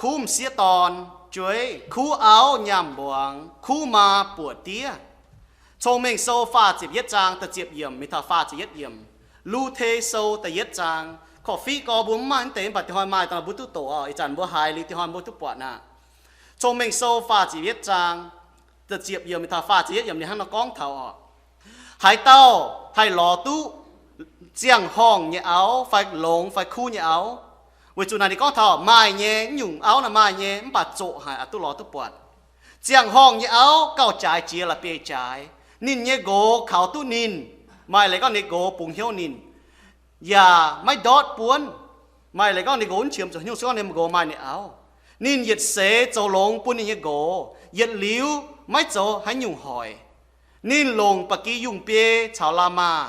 kuv m'sieqv dorn jueiv, kuv auv nyaanh mbuangz, kuv maa buoqc diev. Cong-Mengh Sou faah ziepc yietv zaang da'ziepc yiemc mingh taux faah ziepc yietv yiemc. Lu^te Sou da'yietv zaang. Korv-fiqv gorx mbuo mv maaih naaiv deix, mv baac dinh hnoi maaih daaih mbuo duqv doqc oc. Ih zanc mbuo haiz liuz dinh hnoi mbuo duqv buatc aqv. Cong-Mengh Sou faah ziepc yietv zaang da'ziepc yiemc mingh taux faah ziepc yietv yiemc ninh hnangv nor gorngv taux oc. Haaix dauh haih lorz duqv ziangh horngh nyei auv fai longx fai kuv nyei auv? Weic zuqc naaic ninh gorngv taux maaih nyei, nyungc auv naaic maaih nyei, mv baac zoqc haic aqc duqv lorz duqv buatc. Ziangh horngh nyei auv gauh jaaix jiex la'bieiv-jaaix. Ninh nyei nqox kaux duqv ninh, maaih leiz gorngv ninh nqox bungx hnyouv ninh, yaac maiv ndortv buonv. Maaih leiz gorngv ninh nqox mv qiemx zuqc nyungc, se gorngv ninh nqox maaih ninh auv, ninh yietc seix zoux longx bun ninh nyei nqox, yietc liuz maiv zoux haaix nyungc hoic. Ninh longc ba'gi yungh biei caux la'maah,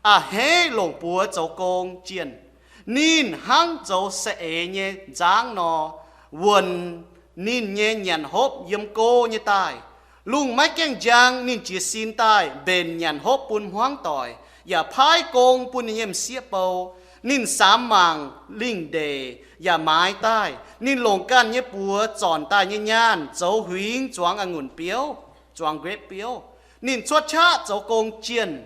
a'hneiv longc buoz zoux gong jienh. Ninh hnangv zoux saeng-eix nyei nzangv nor, wuonc ninh nyei nyanc hopv yiem go nyei daaih. Lungh maiv gaengh njang ninh jiez sin daaih mbenc nyanc hopv bun hmuangv doic, yaac paaiv gong bun ninh nyei m'sieqv bou. Ninh samx mangc lingh ndeic yaac maaiz daaih. Ninh longc ganh nyei buoz zornc daaih nyei nyaanh zoux huingx zuangx a'ngunc biouv, zuangx grape biouv. Ninh cuotv qaqv zoux gong jienh.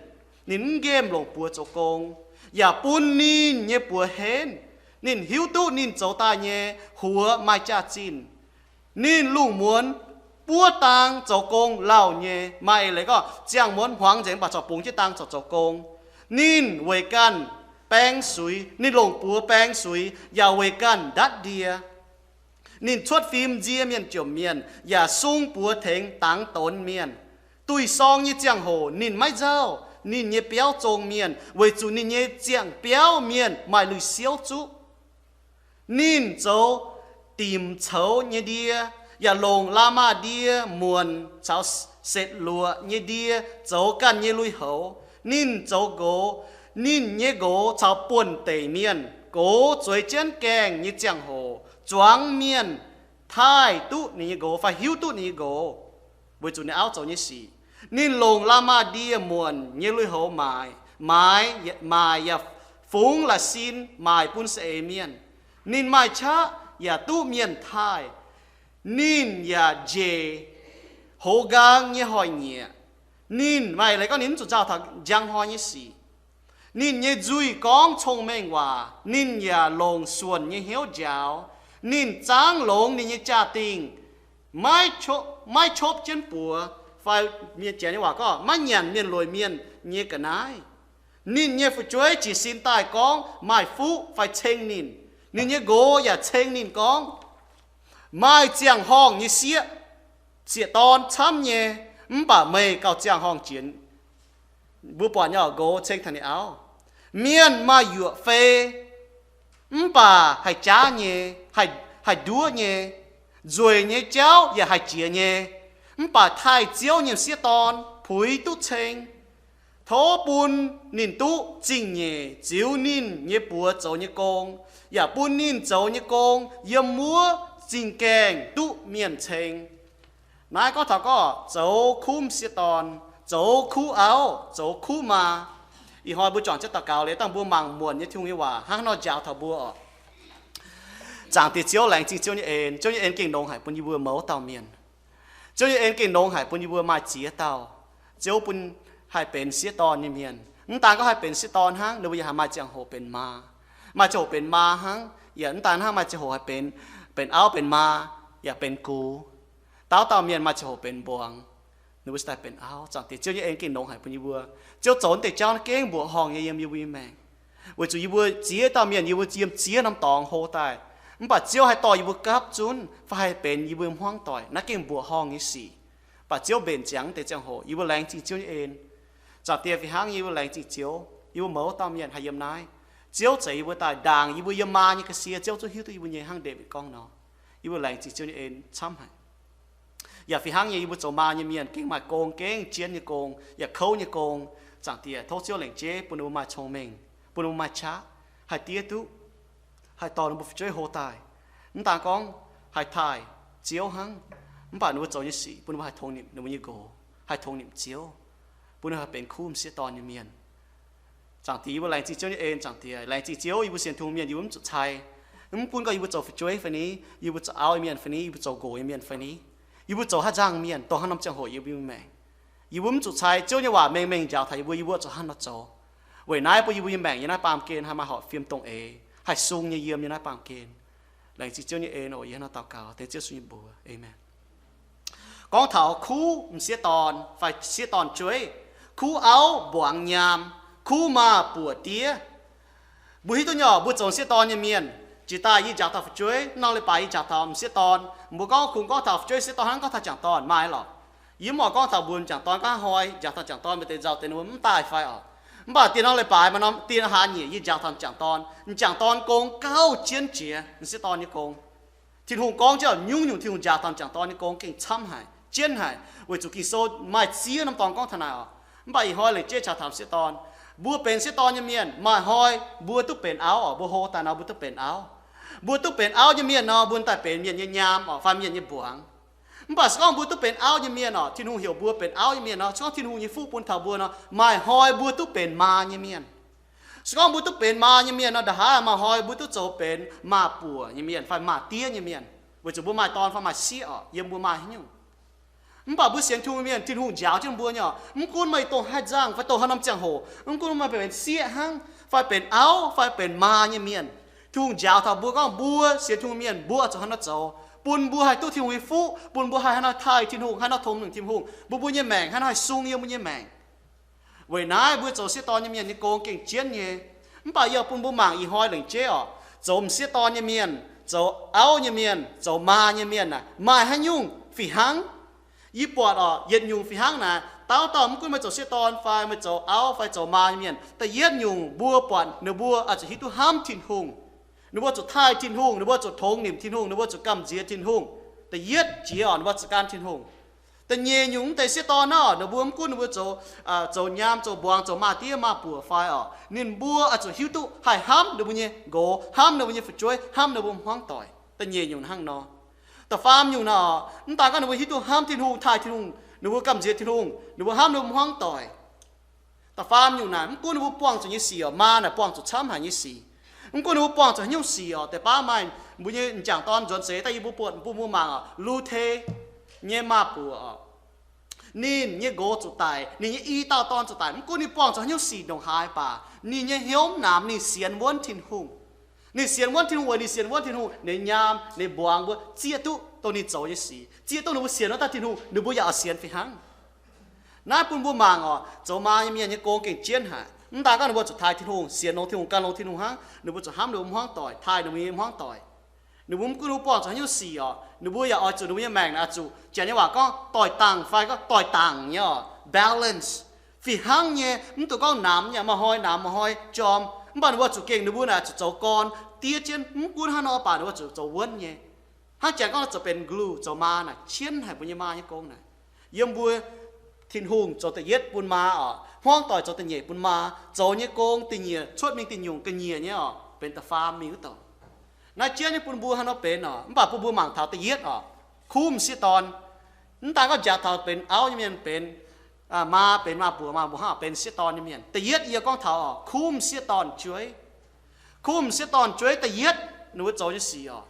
Ninh mv nqemh longc buoz zoux gong, yaac bun ninh nyei buoz henv. Ninh hiuv duqv ninh zoux daaih nyei huox maaih jaax-zinh. Ninh lungh muonz buov dang zoux gong lauh nyei, maaih eix leiz gorngv ziangh muonz hmuangx nzengc mv baac corc bungx jienv dang corc zoux gong. Ninh weic ganh baeng suiv, ninh longc buoz baeng suiv, yaac weic ganh ndatv ndie. Ninh cuotv fim nzie mienh jomc mienh, yaac sung buoz tengx dangx donx mienh. Duih sorng nyei ziangh hoc ninh maiv nzauh, ninh nyei biauv zong mienh, weic zuqc ninh nyei ziangh biauv mienh maaih lui-siouv zuqv. Ninh zoux dimc coux nyei ndie, yaac longc la'maah ndie muonc caux setv luoqc nyei ndie zoux ganh nyei lui-houx. Ninh zoux nqox, ninh nyei nqox caux buonv-deic mienh gox zueiz jienv gaengh nyei ziangh hoc, zuangx mienh taaih duqv ninh nyei nqox fai hiuv duqv ninh nyei nqox, weic zuqc ninh auv zoux nyei sic. Ninh longc la'maah ndie muonc nyei lui-houx maaic, maaic, maaic yaac fungx la'sin maaic bun saeng-eix mienh. Ninh maaih qaqv yaac duqv mienh taaih. Ninh yaac njiec hoz nqaang nyei hoz-nyieqc. Ninh maaih leiz gorngv ninh mv zuqc nzauh taux njang hnoi nyei sic. Ninh nyei nzuih gorngv cong-mengh waac. Ninh yaac longc suonc nyei hnyouv njaaux. Ninh zaangv longx ninh nyei jaa-dingh, maiv qopv, maiv qopv jienv buoz, fai mienh janx nyei waac gorngv maiv nyanc mienh lueic mienh nyei ga'naaiv. Ninh nyei fu'jueiv jiez sin daaih gorngv maaih fuqv fai ceng ninh. Ninh nyei nqox yaac ceng ninh gorngv, maaih ziangh horngh nyei sieqv, sieqv dorn camv nyei, mv baac meih gauh ziangh horngh jiex. Mbuo buatc nyei oc, nqox ceng taux ninh auv. Mienh maaih yuoqc fei, mv baac haih jaav nyei, haih, haih nduov nyei. Nzueic nyei jauv yaac haih jiex nyei, mv baac taaih Ziouv nyei m'sieqv dorn puix duqv ceng. Tov bun ninh duqv zingh nyeic ziux ninh nyei buoz zoux nyei gong, yaac bun ninh zoux nyei gong yiem wuov zingh gaengh duqv mienh ceng. Naaiv gorngv taux gorngv zoux kuv m'sieqv dorn, zoux kuv auv, zoux kuv maa. Ih hnoi mbuo juangc jienv daux gaux liuz, dangh mbuo mangc muonc nyei Tin-Hungh nyei waac hnangv haaix nor njaaux taux mbuo oc. Zaangc Diex Ziouv, laengz zingh Ziouv nyei en. Ziouv nyei en gengh longx haic bun yie mbuo mouz dauh mienh. Ziouv nyei en gengh longx haic bun yie mbuo maaih ziex dauh. Ziouv bun haih benx sieqv dorn nyei mienh. Mv daan gorngv haih benx sieqv dorn hnangv, ninh mbuo yaac haih maaih ziangh hoc benx maa. Maaih ziangh hoc benx maa hnangv, yaac mv daan hnangv, maaih ziangh hoc haih benx, benx auv benx maa, yaac benx gux. Dauh dauh mienh maaih ziangh hoc benx mbuangz, ninh mbuo cingx daaih benx auv. Zaangc Diex, Ziouv nyei en gengh longx haic bun yie mbuo. Ziouv zoux naaiv deix jauv naaiv gengh mbuoqc horngh nyei yiem yie mbuo nyei maengc. Weic zuqc yie mbuo ziex dauh mienh, yie mbuo yiem ziex norm dorngx hlo daaih, mv baac Ziouv haih dorh yie mbuo gapv zunv fai haih benx yie mbuo hmuangv doic, naaiv gengh mbuoqc horngh nyei sic. Mv baac Ziouv mbenc ziangx naaiv deix ziangh hoc, yie mbuo laengz zingh Ziouv nyei en. Zaangc Diex, fih hnangv yie mbuo laengz zingh Ziouv, yie mbuo mouz dauh mienh haih yiem naaiv. Ziouv zeix yie mbuo daaih ndaangc yie mbuo yiem maa nyei ga'sie, Ziouv zungv hiuv duqv yie mbuo nyei, hnangv Ndaawitv gorngv nor. Yie mbuo laengz zingh Ziouv nyei en camv haic. Yaac fih hnangv nyei, yie mbuo zoux maa nyei mienh gengh maaih gong, gengh jienv nyei gong, yaac kouv nyei gong. Zaangc Diex, tov Ziouv lengc jeiv bun ninh mbuo maaih cong-mengh, bun ninh mbuo maaih qaqv, haih diev duqv, haih dorh ninh mbuo fu'jueiv hlo daaih. Mv daan gorngv haih taaih Ziouv hnangv, mv baac ninh mbuo zoux nyei sic bun ninh mbuo haih tongx nimc ninh mbuo nyei nqox, haih tongx nimc Ziouv, bun ninh haih benx kuv m'sieqv dorn nyei mienh. Zaangc Diex, yie mbuo laengz zingh Ziouv nyei en. Zaangc Diex, laengz zingh Ziouv, yie mbuo sienx Tin-Hungh mienh yie mbuo mv zuqc cai. Mv gunv gorngv yie mbuo zoux fu'jueiv fai ni, yie mbuo zoux auv nyei mienh fai ni, yie mbuo zoux nqox nyei mienh fai ni, yie mbuo zoux haaix nzangc mienh, dongh haaix norm ziangh hoc yie mbuo nyei maengc, yie mbuo mv zuqc cai Ziouv nyei waac mengh mengh njaaux taux yie mbuo, yie mbuo zuqc hnangv nor zoux. Weic naaiv bun yie mbuo nyei maengc yiem naaiv baamh gen haih maaih horpc fiem dongh eix, haih sung nyei yiem yiem naaiv baamh gen. Laengz zingh Ziouv nyei en oc. Yie hnangv nor daux gaux dengv Ziouv Yesu nyei mbuox. Aamen. Gorngv taux kuv m'sieqv dorn fai sieqv dorn-jueiv, kuv auv mbuangz nyaam, kuv maaz buoc diev. Mbuo hiuv duqv nyei oc, mbuo zoux sieqv dorn nyei mienh, jiex daaih yie njaaux taux fu'jueiv, norm leiz-baaix yie njaaux taux m'sieqv dorn. Mbuo gorngv kungx gorngv taux fu'jueiv sieqv dorn hnangv, gorngv taux m'jangc dorn maaih lorqc. Yie mv oix gorngv taux mbuo m'jangc dorn gorngv hnoi njaaux taux m'jangc dorn, maaih deix nzauh deix ninh mbuo mv daaih fai oc. Mv baac dieh norm leiz-baaix maaih norm dieh hlaax nyeic yie njaaux taux m'jangc dorn. M'jangc dorn gong gauh jienv jiex m'sieqv dorn nyei gong. Tin-Hungh gorngv jienv nyungc-nyungc Tin-Hungh njaaux taux m'jangc dorn nyei gong gengh camv haic, jienv haic, weic zuqc Ging-Sou maaih ziex norm dorngx gorngv taux naaic oc. Mv baac ih hnoi lengc jeiv qaqv taux m'sieqv dorn. Mbuo benx sieqv dorn nyei mienh, maaih hnoi mbuo duqv benx auv oc. Mbuo hlo daaih nor mbuo duqv benx auv. Mbuo duqv benx auv nyei mienh nor, mbuo daaih benx mienh nyei nyaam oc, fai mienh nyei mbuangz. Mv baac se gorngv mbuo duqv benx auv nyei mienh oc, Tin-Hungh heuc mbuo benx auv nyei mienh nor, se gorngv Tin-Hungh nyei fuqv bun taux mbuo nor, maaih hnoi mbuo duqv benx maa nyei mienh. Se gorngv mbuo duqv benx maa nyei mienh nor, nda'haav maaih hnoi mbuo duqv zoux benx maaz buoc nyei mienh fai maaz diev nyei mienh, weic zuqc mbuo maaih dorn fai maaih sieqv oc, yiem mbuo maaih haaix nyungc. Mv baac mbuo sienx Tin-Hungh nyei mienh, Tin-Hungh njaaux jienv mbuo nyei oc. Mv gunv meih dongh haaix nzangc fai dongh haaix norm ziangh hoc, mv gunv meih benx sieqv hnangv fai benx auv fai benx maa nyei mienh, Tin-Hungh njaaux taux mbuo gorngv mbuo sienx Tin-Hungh mienh mbuo zuqc hnangv naaiv zoux, bun mbuo haih duqv Tin-Hungh nyei fuqv, bun mbuo haih hnangv naaiv taaih Tin-Hungh, hnangv naaiv tongx nimc Tin-Hungh, bun mbuo nyei maengc hnangv naaiv haih sung yiem mbuo nyei maengc. Weic naaiv mbuo zoux sieqv dorn nyei mienh nyei gong gengh jienv nyei. Mv baac yie bun mbuo mangc ih hnoi lengc jeiv oc, zoux m'sieqv dorn nyei mienh, zoux auv nyei mienh, zoux maa nyei mienh aah, maaih haaix nyungc fih hnangv? Yie buatc oc, yietc nyungc fih hnangv naaic, dauh dauh mv gunv meih zoux sieqv dorn fai meih zoux auv fai zoux maa nyei mienh, da'yietv nyungc mbuo buatc ninh mbuo oix zuqc hiuv duqv hnamv Tin-Hungh. Ninh mbuo zuqc taaih Tin-Hungh, ninh mbuo zuqc tongx nimc Tin-Hungh, ninh mbuo zuqc gamh nziex Tin-Hungh. Da'yietv jiex oc, ninh mbuo zuqc gan Tin-Hungh. Da'nyeic nyungc mv deix sieqv dorn nor, ninh mbuo mv gunv ninh mbuo zoux, zoux nyaam, zoux mbuangz, zoux maaz diev maaz buoc fai oc, ninh mbuo oix zuqc hiuv duqv haih hnamv ninh mbuo nyei nqox, hnamv ninh mbuo nyei fu'jueiv, hnamv ninh mbuo hmuangv doic. Da'nyeic nyungc hnangv nor. Da'faam nyungc nor, mv daan gorngv ninh mbuo hiuv duqv hnamv Tin-Hungh, taaih Tin-Hungh, ninh mbuo gamh nziex Tin-Hungh, ninh mbuo hnamv ninh mbuo hmuangv doic. Da'faam nyungc naaic, mv gunv ninh mbuo buangh zuqc nyei sic oc, maa naaic buangh zuqc camv haic nyei sic. Mv gunv ninh mbuo buangh zuqc haaix nyungc sic oc, deix baav maaih mbuo nyei m'jangc dorn nzuonx seix daaih yie mbuo buatc, bun mbuo mangc oc, Lu^te nyei maaz buoc oc, ninh nyei nqox zuqc daic, ninh nyei i dauh dorn zuqc daic. Mv gunv ninh buangh zuqc haaix nyungc sic ndongc haaix baac ninh nyei hnyouv namx ninh sienx wuonv Tin-Hungh. Ninh sienx wuonv Tin-Hungh weic ninh sienx wuonv Tin-Hungh, ninh nyaam, ninh mbuangz mbuo zieqv duqv dongh ninh zoux nyei sic, zieqv duqv ninh mbuo sienx wuov dauh Tin-Hungh, ninh mbuo yaac oix sienx fih hnangv. Naaiv bun mbuo mangc oc, zoux maa nyei mienh nyei gong gengh jienv haic. Mv daan gorngv ninh mbuo zuqc taaih Tin-Hungh, sienx longx Tin-Hungh, gan longx Tin-Hungh hnangv, ninh mbuo zuqc hnamv ninh mbuo hmuangv doic, taaih ninh mbuo nyei hmuangv doic. Ninh mbuo mv gunv ninh mbuo buangh zuqc haaix nyungc sic oc, ninh mbuo yaac oix zuqc ninh mbuo nyei maengc naaic oix zuqc, janx nyei waac gorngv doix dangc fai gorngv doix dangc nyei oc, balance, fih hnangv nyei, mv dungx gorngv namx nyei, maaih hnoi namx, maaih hnoi jorm. Mv baac ninh mbuo zuqc gengh ninh mbuo naaic zuqc zoux gorn diev jienv, mv gunv hnangv nor baac ninh mbuo zuqc zoux wuonv nyei. Hnangv janx gorngv zoux benx glue, zoux maa naaic qienv haic mbuo nyei maa nyei gong naaic. Yiem mbuo Tin-Hungh zoux da'yietv bun maa oc, hmuangv doic zoux da'nyeic bun maa, zoux nyei gong da'nyeic cuotv mingh da'nyungc ga'nyiec nyei oc, benx da'faam mingh wuov douc. Naaiv jienv nyei bun mbuo hnangv nor benx oc. Mv baac bun mbuo mangc taux da'yietv oc, kuv m'sieqv dorn. Mv daan gorngv njaaux taux benx auv nyei mienh, benx maa, benx maa buoc, maa mbuo hnangv benx sieqv dorn nyei mienh. Da'yietv yie gorngv taux oc, kuv m'sieqv dorn-jueiv. Kuv m'sieqv dorn-jueiv da'yietv ninh mbuo zoux nyei sic oc,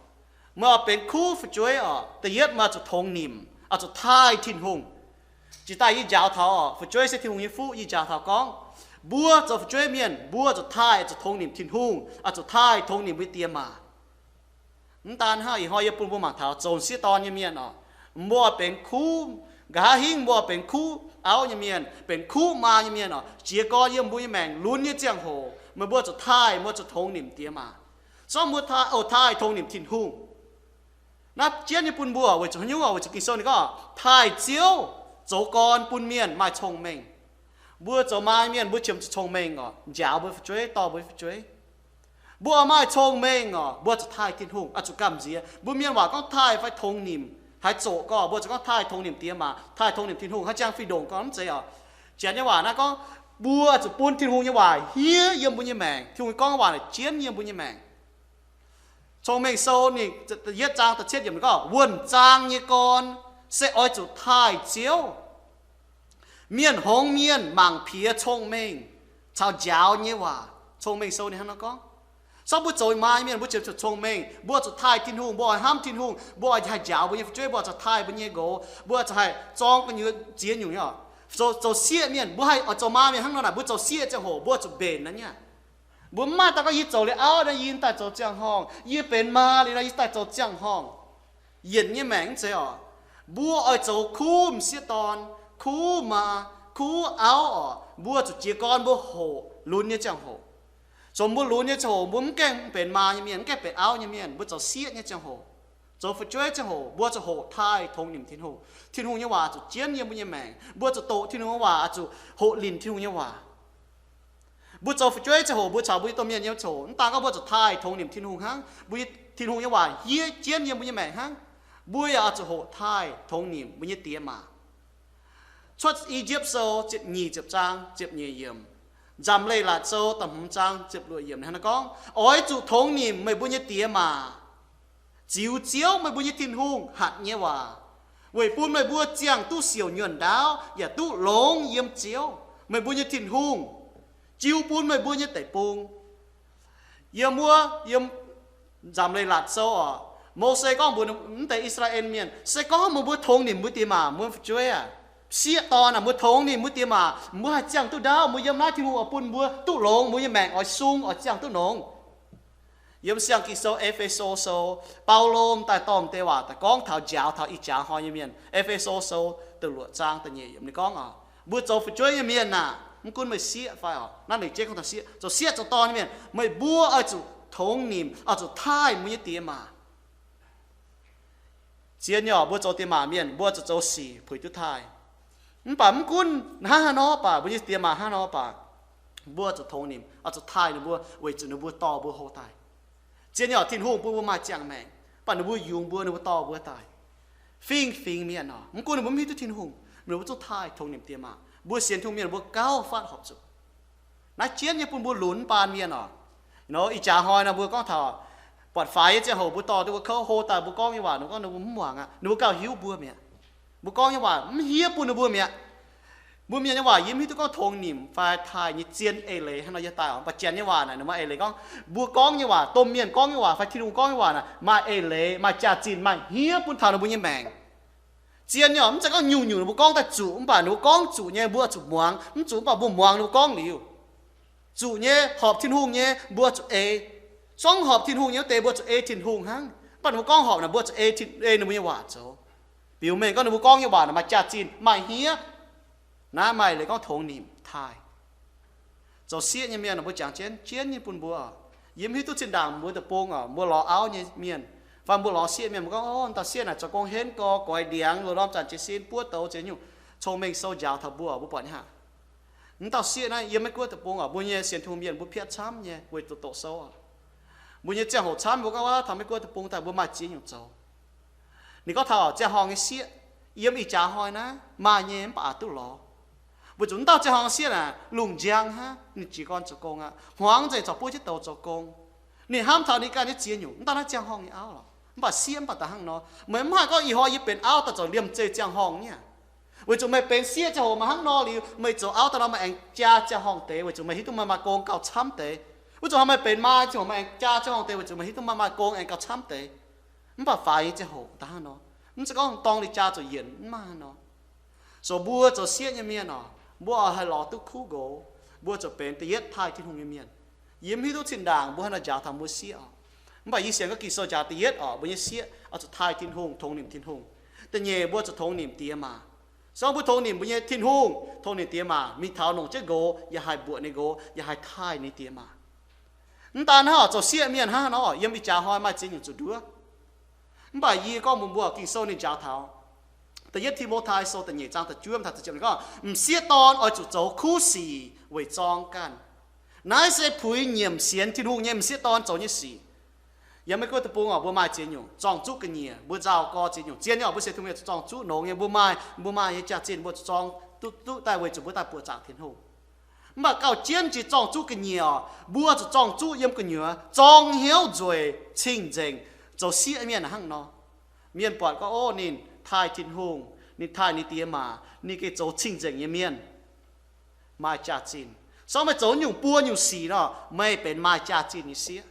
meih oix benx kuv fu'jueiv oc, da'yietv meih oix zuqc tongx nimc, oix zuqc taaih Tin-Hungh. Jiex daaih yie njaaux taux oc, fu'jueiv se Tin-Hungh nyei fuqv, yie njaaux taux gorngv, mbuo zoux fu'jueiv mienh mbuo zuqc taaih, zuqc tongx nimc Tin-Hungh, oix zuqc taaih tongx nimc mbuo nyei die maac. Mv daan hnangv, ih hnoi yie bun mbuo mangc taux zoux sieqv dorn nyei mienh oc, mbuo benx kuv, nqa'haav hingv mbuo benx kuv auv nyei mienh, benx kuv maa nyei mienh oc, jiez gorn yiem mbuo nyei maengc lunx nyei ziangh hoc meih mbuo zuqc taaih, mbuo zuqc tongx nimc die maac. Zorqv mbuo taaih, oix taaih tongx nimc Tin-Hungh. Naaiv jienv nyei bun mbuo weic zuqc haaix nyungc oc? Weic zuqc Ging-Sou ninh gorngv taaih Ziouv zoux gorn bun mienh maaih cong-mengh. Mbuo zoux maa nyei mienh mbuo qiemx zuqc cong-mengh oc, njaaux mbuo fu'jueiv, dorh mbuo fu'jueiv. Mbuo oix maaih cong-mengh oc, mbuo zuqc taaih Tin-Hungh, oix zuqc gamh nziex. Mbuo mienh waac gorngv taaih fai tongx nimc, haaix zoqc gorngv mbuo zuqc gorngv taaih tongx nimc die maac, taaih tongx nimc Tin-Hungh, haaix jangx fih ndongc gorngv mv zeiz oc. Janx nyei waac naaiv gorngv mbuo zuqc bun Tin-Hungh nyei waac hniev yiem mbuo nyei maengc. Tin-Hungh gorngv waac naaic jienv yiem mbuo nyei maengc. Cong-Mengh Sou ninh yietv zaang da'cietv yiemc gorngv, wuonh zaang nyei gorn se oix zuqc taaih Ziouv. Mienh hngongx mienh mangc piex cong-mengh caux njaaux nyei waac. Cong-Mengh Sou ninh hnangv nor gorngv. Sorng mbuo zoux maa nyei mienh, mbuo ziouc zuqc cong-mengh, mbuo zuqc taaih Tin-Hungh, mbuo oix hnamv Tin-Hungh, mbuo oix haih njaaux mbuo nyei fu'jueiv, mbuo zuqc taaih mbuo nyei nqox, mbuo zuqc haih zorng gu'nyuoz ziex nyungc nyei. Zoux, zoux sieqv mienh, mbuo haih oix zoux maa mienh hnangv nor naaic, mbuo zoux sieqv ziangh hoc mbuo zuqc mbenc naaiv nyei. Mbuo mv maaih daaih gorngv yie zoux liuz auv naaiv yie daaih zoux ziangh horngh, yie benx maa liuz naaiv yie daaih zoux ziangh horngh. Yienc nyei maengc mv zeiz oc. Mbuo oix zoux kuv m'sieqv dorn, kuv maa, kuv auv oc. Mbuo zuqc jiez gorn mbuo hoqc lunx nyei ziangh hoc. Zoux mbuo lunx nyei ziangh hoc mbuo mv gaengh benx maa nyei mienh, mv gaengh benx auv nyei mienh, mbuo zoux sieqv nyei ziangh hoc, zoux fu'jueiv ziangh hoc mbuo zuqc hoqc taaih tongx nimc Tin-Hungh. Tin-Hungh nyei waac zuqc jienv yiem mbuo nyei maengc. Mbuo zuqc doqc Tin-Hungh nyei waac, zuqc hoqc linc Tin-Hungh nyei waac. Mbuo zoux fu'jueiv ziangh hoc mbuo caux mbuo nyei domh mienh nyei ziangh hoc, mv daan gorngv mbuo zuqc taaih tongx nimc Tin-Hungh hnangv, mbuo nyei Tin-Hungh nyei waac hiev jienv yiem mbuo nyei maengc hnangv, mbuo yaac oix zuqc hoqc taaih tongx nimc mbuo nyei diex maac. Cuotv I^yipv Sou ziepc nyeic ziepc zaang ziepc nyeic yiemc, Nzamc Leiz-Latc Sou da'hmz zaang ziepc luoqc yiemc hnangv naaiv gorngv, oix zuqc tongx nimc meih mbuo nyei diex maac, ziux Ziouv meih mbuo nyei Tin-Hungh hatc nyei waac, weic bun meih mbuo ziangh duqv siouc nyuonh ndaauv yaac duqv longx yiem Ziouv, meih mbuo nyei Tin-Hungh, jiu bun meih mbuo nyei deic-bung. Yiem wuov, yiem Nzamc Leiz-Latc Sou oc, Mose gorngv mbuox naaiv deix I^saa^laa^en Mienh, se gorngv meih mbuo tongx nimc mbuo diex maac, mbuo fu'jueiv aac, sieqv dorn aac, mbuo tongx nimc mbuo diex maac, mbuo haih ziangh duqv ndaauv, mbuo yiem naaiv Tin-Hungh oix bun mbuo duqv longx, mbuo nyei maengc oix sung, oix ziangh duqv longx. Yiem siang Ging-Sou E^fe^so Sou, Baulo m'daaih dorh m'deix waac daaih gorngv taux njaaux taux ih jaax hnoi nyei mienh. E^fe^so Sou da'luoqc zaang da'nyeic yiemc ninh gorngv oc, mbuo zoux fu'jueiv nyei mienh aah, mv gunv meih sieqv fai oc, naaiv ninh jeiv gorngv taux sieqv, zoux sieqv zoux dorn nyei mienh, meih mbuo oix zuqc tongx nimc, oix zuqc taaih mbuo nyei diex maac. Zien nyei oc, mbuo zoux diex maac mienh mbuo zuqc zoux sic puix duqv taaih. Mv baac mv gunv hnangv haaix nor baac, mbuo nyei diex maac hnangv haaix nor baac, mbuo zuqc tongx nimc, oix zuqc taaih ninh mbuo weic zuqc ninh mbuo dorh mbuo hlo daaih. Zien nyei oc, Tin-Hungh bun mbuo maaih ziangh maengc, mv baac ninh mbuo yungz mbuo, ninh mbuo dorh mbuo daaih. Fingx-fingx mienh oc, mv gunv ninh mbuo mv hiuv duqv Tin-Hungh, ninh mbuo zungv taaih tongx nimc diex maac. Mbuo sienx Tin-Hungh mienh mbuo gauh fatv horpc zuqc. Naaiv jienv nyei bun mbuo lunx mv baan mienh oc. Nor ih jaax hnoi nor mbuo gorngv taux buatc faix nyei ziangh hoc mbuo dorh duqv mbuo kouv hlo daaih, mbuo gorngv nyei waac ninh gorngv ninh mbuo mv muangx aqv, ninh mbuo gauh hiuv mbuo mi'aqv. Mbuo gorngv nyei waac mv hiev bun ninh mbuo mi'aqv. Mbuo mienh nyei waac yie mv hiuv duqv gorngv tongx nimc fai taaih nyei zien eix leiz hnangv nor yie daaih oc. Mv baac Janx nyei waac naaic ninh maaih eix leiz gorngv, mbuo gorngv nyei waac, domh mienh gorngv nyei waac fai Tin-Hungh gorngv nyei waac naaic maaih eix leiz, maaih jaax-zinh, maaih hniev bun taux ninh mbuo nyei maengc. Zien nyei oc, mv zeiz gorngv nyungc-nyungc ninh mbuo gorngv daaih zuqc, mv baac ninh mbuo gorngv zuqc nyei mbuo oix zuqc muangx, mv zuqc mv baac mbuo muangx ninh mbuo gorngv liuz. Zuqc nyei, horpc Tin-Hungh nyei mbuo zuqc ei. Zorngv horpc Tin-Hungh nyei wuov deix mbuo zuqc ei Tin-Hungh hnangv. Mv baac ninh mbuo gorngv horpc naaic mbuo zuqc ei Tin, ei ninh mbuo nyei waac zoux. Biux mengh gorngv ninh mbuo gorngv nyei waac naaic maaih jaax-zinh, maaih hniev. Naaiv maaih leiz gorngv tongx nimc taaih. Zoux sieqv nyei mienh mbuo jangx jienv, jienv nyei bun mbuo. Yie mv hiuv duqv zinh ndaangc mbuo deic-bung oc, mbuo lorz auv nyei mienh, fai mbuo lorz sieqv mienh, mbuo gorngv, o, dauh sieqv naaic zoux gong henv gorx, goix ndiangx, loz-ndorm zanc jiez sin, buov douz ziex nyungc, cong-mengh sou njaaux taux mbuo, mbuo buatc nyei haic. Mv dauh sieqv naaiv yiem Meiv Guoqv deic-bung oc, mbuo nyei sienx Tin-Hungh mienh mbuo piatv camv nyei weic zuqc doqc sou oc. Mbuo nyei ziangh hoc camv, mbuo gorngv waac taux Meiv Guoqv deic-bung daaih mbuo maaih ziex nyungc zoux. Ninh gorngv taux ziangh horngh nyei sieqv, yiem ih jaax hnoi naaiv maaih nyei mv baac aqc duqv lorz. Weic zuqc mv dauh ziangh horngh sieqv naaic lungh njang hnangv, ninh jiez gorn zoux gong aqv, hmuangx nzengc corc buov jienv douz zoux gong. Ninh hnamv taux ninh ganh nyei ziex nyungc, mv dauh naaiv ziangh horngh nyei auv lorqc. Mv baac sieqv mv baac da'hnangv nor, meih mv haih gorngv ih hnoi yie benx auv daaih zoux liemh zeih ziangh horngh nyei. Weic zuqc meih benx sieqv ziangh hoc maaih hnangv nor liuz, meih zoux auv daaih nor meih aengx jaa ziangh horngh deix, weic zuqc meih hiuv duqv meih maaih gong gauh camv deix. Wuov zuqc hnoi meih benx maa ziangh hoc meih aengx jaa ziangh horngh deix, weic zuqc meih hiuv duqv meih maaih gong aengx gauh camv deix. Mv baac faix nyei ziangh hoc da'hnangv nor, mv zeiz gorngv dorng ninh jaa zuqc yienc, mv maaih hnangv nor. So mbuo zoux sieqv nyei mienh oc, mbuo oix haih lorz duqv kuv nqox, mbuo zuqc benx da'yietv taaih Tin-Hungh nyei mienh. Yie mv hiuv duqv zinh ndaangc mbuo haaix nor njaaux taux mbuo sieqv oc. Mv baac yie sienx gorngv Ging-Sou njaaux da'yietv oc, mbuo nyei sieqv oix zuqc taaih Tin-Hungh, tongx nimc Tin-Hungh. Da'nyeic mbuo zuqc tongx nimc diex maac. Se gorngv mbuo tongx nimc mbuo nyei Tin-Hungh, tongx nimc diex maac, mingh taux longc jienv nqox, yaac haih mbuoqc ninh nqox, yaac haih taaih ninh diex maac. Mv daan hnangv oc, zoux sieqv mienh hnangv nor, yiem ih jaax hnoi maaih ziex nyungc zuqc nduov. Mv baac yie gorngv mbuox mbuo, Ging-Sou ninh njaaux taux da'yietv Ti^mo^tai Sou da'nyeic zaang da'juov taux da'ziepc ninh gorngv, m'sieqv dorn oix zuqc zoux kuv sic weic zorng ganh. Naaiv se puix nyiemc sienx Tin-Hungh nyei m'sieqv dorn zoux nyei sic. Yiem Meiv Guoqv deic-bung oc, mbuo maaih ziex nyungc zorng-zuqv ga'nyiec, mbuo nzauh gorx ziex nyungc. Zien nyei oc, mbuo sienx Tin-Hungh mienh zuqc zorng-zuqv nongx nyei, mbuo maaih, mbuo maaih nyei jaax-zinh mbuo zuqc zorng duqv, duqv daaih weic zuqc mbuo daaih buoqc zaangc Tin-Hungh. Mv baac gauh jienv jiex zorng-zuqv ga'nyiec oc, mbuo zuqc zorng-zuqv yiem gu'nyuoz zorng hnyouv nzueic cing-nzengc, zoux sieqv mienh hnangv nor. Mienh buatc gorngv, o, ninh taaih Tin-Hungh, ninh taaih ninh diex maac, ninh gengh zoux cing-nzengc nyei mienh, maaih jaax-zinh. Se gorngv meih zoux nyungc buo nyungc sic nor, meih benx maaih jaax-zinh nyei sieqv.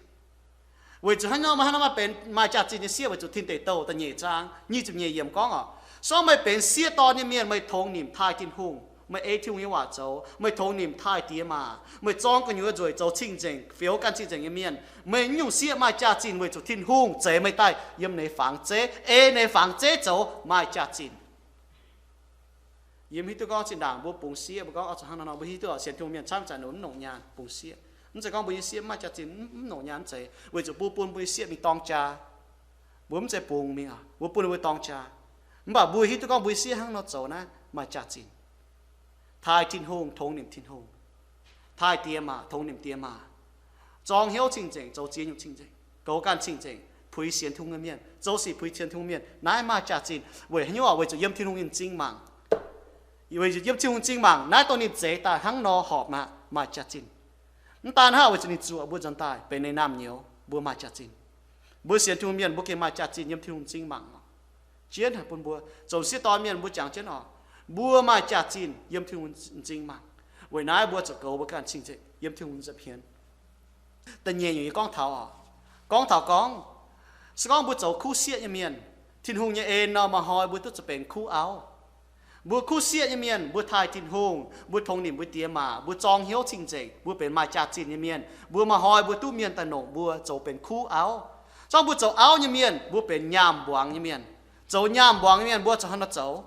Weic zuqc hnangv nor, meih hnangv nor maaih benx maaih jaax-zinh nyei sieqv weic zuqc Tin Deic Douh da'nyeic zaang nyic ziepc nyeic yiemc gorngv oc, se gorngv meih benx sieqv dorn nyei mienh, meih tongx nimc taaih Tin-Hungh, meih ei Tin-Hungh nyei waac zoux, meih tongx nimc taaih diex maac, meih zorng gu'nyuoz nzueic, zoux cing-nzengc, fioux ganh cing-nzengc nyei mienh, meih nyungc sieqv maaih jaax-zinh weic zuqc Tin-Hungh zeix meih daaih yiem ninh nyei fangx zeiv, ei ninh nyei fangx zeiv zoux maaih jaax-zinh. Yie mv hiuv duqv gorngv zinh ndaangc mbuo bungx sieqv, mbuo gorngv oix zuqc hnangv nor nor, mbuo hiuv duqv sienx Tin-Hungh mienh camv zanc ninh mv nongc nyaanh bungx sieqv. Mv zeiz gorngv mbuo nyei sieqv mv maaih jaax-zinh, mv nongc nyaanh, mv zeiz. Weic zuqc mbuo bun mbuo nyei sieqv mingh dorng jaa, mbuo mv zeiz bungx mingh, mbuo bun ninh mbuo dorng jaa. Mv baac mbuo hiuv duqv gorngv mbuo nyei sieqv hnangv nor zoux naaiv maaih jaax-zinh. Taaih Tin-Hungh, tongx nimc Tin-Hungh. Taaih diex maac, tongx nimc diex maac. Zorng hnyouv cing-nzengc, zoux ziex nyungc cing-nzengc, goux ganh cing-nzengc, puix sienx Tin-Hungh nyei mienh, zoux sic puix sienx Tin-Hungh mienh, naaiv maaih jaax-zinh. Weic haaix nyungc? Weic zuqc yiem Tin-Hungh nyei m'zing mangc. Weic zuqc yiem Tin-Hungh m'zing mangc, naaiv dongh ninh zeix daaih hnangv nor horpc aqv, maaih jaax-zinh. Mv daan hnangv, weic zuqc ninh zuoqc mbuo nzuonx daaih benx ninh naamh nyouz, mbuo maaih jaax-zinh. Mbuo sienx Tin-Hungh mienh mbuo gengh maaih jaax-zinh yiem Tin-Hungh m'zing mangc oc. Jienv haic bun mbuo zoux sieqv dorn mienh, mbuo jangx jienv oc, mbuo maaih jaax-zinh yiem Tin-Hungh m'zing mangc. Weic naaiv mbuo zuqc goux mbuo ganh cing-nzengc yiem Tin-Hungh nza'hmien. Da'nyeic nyungc yie gorngv taux oc, gorngv taux gorngv, se gorngv mbuo zoux kuv sieqv nyei mienh, Tin-Hungh nyei en nor, maaih hnoi mbuo duqv zuqc benx kuv auv. Mbuo kuv sieqv nyei mienh, mbuo taaih Tin-Hungh, mbuo tongx nimc mbuo diex maac, mbuo zorng hnyouv cing-nzengc, mbuo benx maaih jaax-zinh nyei mienh, mbuo maaih hnoi mbuo duqv mienh daaih nongc mbuo zoux benx kuv auv. Zorngv mbuo zoux auv nyei mienh, mbuo benx nyaam mbuangz nyei mienh. Zoux nyaam mbuangz nyei mienh mbuo zuqc hnangv nor zoux.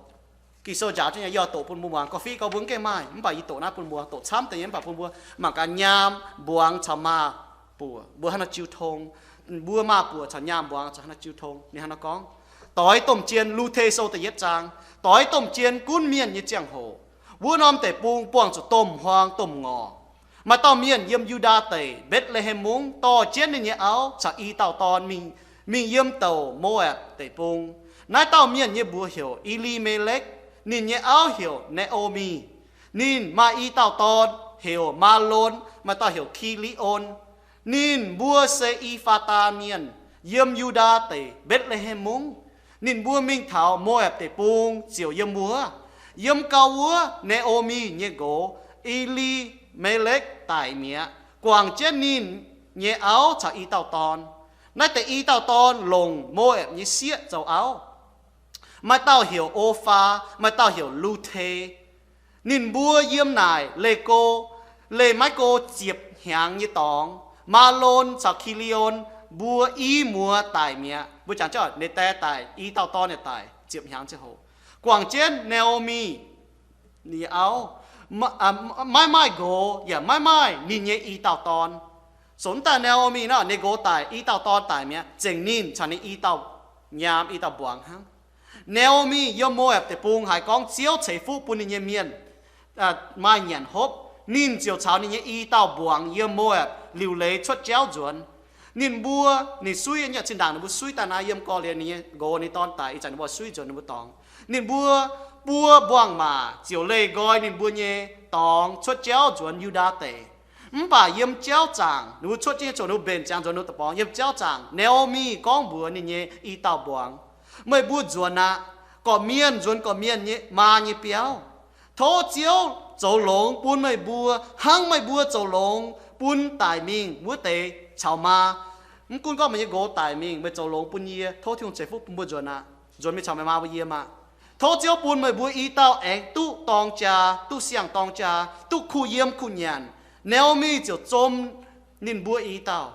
Ging-Sou njaaux jienv nyei, yie doqc bun mbuo muangx. Gauh fiqv gorngv mbuo mv gaengh maaih, mv baac yie doqc naaiv bun mbuo, doqc camv deix nyei, mv baac bun mbuo mangc gaax nyaam mbuangz caux maaz buoc mbuo hnangv haaix nor jiu tong. Mbuo maaz buoc caux nyaam mbuangz zuqc hnangv haaix nor jiu tong. Ninh hnangv nor gorngv, doix domh jien, Lu^te Sou da'yietv zaang, doix domh jien gunv mienh nyei ziangh hoc, wuov norm deic-bung buangh zuqc domh huaang domh ngorc. Maaih dauh mienh yiem Yu^ndaa Deic, Mbetc^le^hem Mungv, dorh jienv ninh nyei auv caux i dauh dorn mingh, mingh yiem douc Mo^apc Deic-Bung. Naaiv dauh mienh nyei mbuox heuc E^li^me^lekv, ninh nyei auv heuc Naa^o^mi. Ninh maaih i dauh dorn heuc Maalon, maaih dauh heuc Ki^li^on. Ninh mbuo se E^faa^daa Mienh, yiem Yu^ndaa Deic, Mbetc^le^hem Mungv. Ninh mbuo mingh taux Mo^apc Deic-Bung ziouc yiem wuov. Yiem gau wuov, Naa^o^mi nyei nqox, E^li^me^lekv, daic mi'aqv, guangc jienv ninh nyei auv caux i dauh dorn. Naaiv deix i dauh dorn longc Mo^apc nyei sieqv zoux auv. Maaih dauh heuc O^faa, maaih dauh heuc Lu^te. Ninh mbuo yiem naaic leih go, leih maiv go ziepc hnyangx nyei dorngx. Maalon caux Ki^li^on mbuo i muoz daic mi'aqv. Mbuo jangx jienv, ninh die daic, i dauh dorn yaac daic ziepc hnyangx ziangh hoc. Guangc jienv Naa^o^mi, ninh nyei auv, maiv maaih nqox yaac maiv maaih ninh nyei i dauh dorn. Sou mv daaih Naa^o^mi naaiv, ninh nqox daic, i dauh dorn daic mi'aqv, zengc ninh caux ninh i dauh nyaam, i dauh mbuangz hnangv. Naa^o^mi yiem Mo^apc Deic-Bung haiz gorngv Ziouv ceix fuqv bun ninh nyei mienh maaih nyanc hopv. Ninh ziouc caux ninh nyei i dauh mbuangz yiem Mo^apc liuc leiz cuotv jauv nzuonx. Ninh mbuo, ninh suiv, zinh ndaangc ninh mbuo suiv daaih naaiv, yiem gorx-lienh ninh nyei nqox ninh dorn daic, ih zanc ninh mbuo suiv nzuonx ninh mbuo dorngx. Ninh mbuo buo mbuangz-maac ziouc leih nqoi ninh mbuo nyei dorngx cuotv jauv nzuonx Yu^ndaa Deic. Mv baac yiem jauv zaangc, ninh mbuo cuotv jienv nyei ziouc ninh mbuo mbenc ziangx nzuonx ninh mbuo deic-borngz. Yiem jauv zaangc, Naa^o^mi gorngv mbuox ninh nyei i dauh mbuangz, meih mbuo nzuonx aqv. Gorqv-mienh nzuonx gorqv-mienh nyei maa nyei biauv. Tov Ziouv zoux longx bun meih mbuo hnangv meih mbuo zoux longx bun daic mingh wuov deix caux maa. Mv gunv gorngv meih nyei nqox daic mingh, meih zoux longx bun yie, tov Tin-Hungh ceix fuqv bun mbuo nzuonx aqv. Nzuonx mingh caux meih maa mbuo yiem aqv. Tov Ziouv bun meih mbuo i dauh aengx duqv dorng jaa, duqv siang-dorng jaa, duqv kuh yiem kuh nyanc. Naa^o^mi ziouc zom ninh mbuo i dauh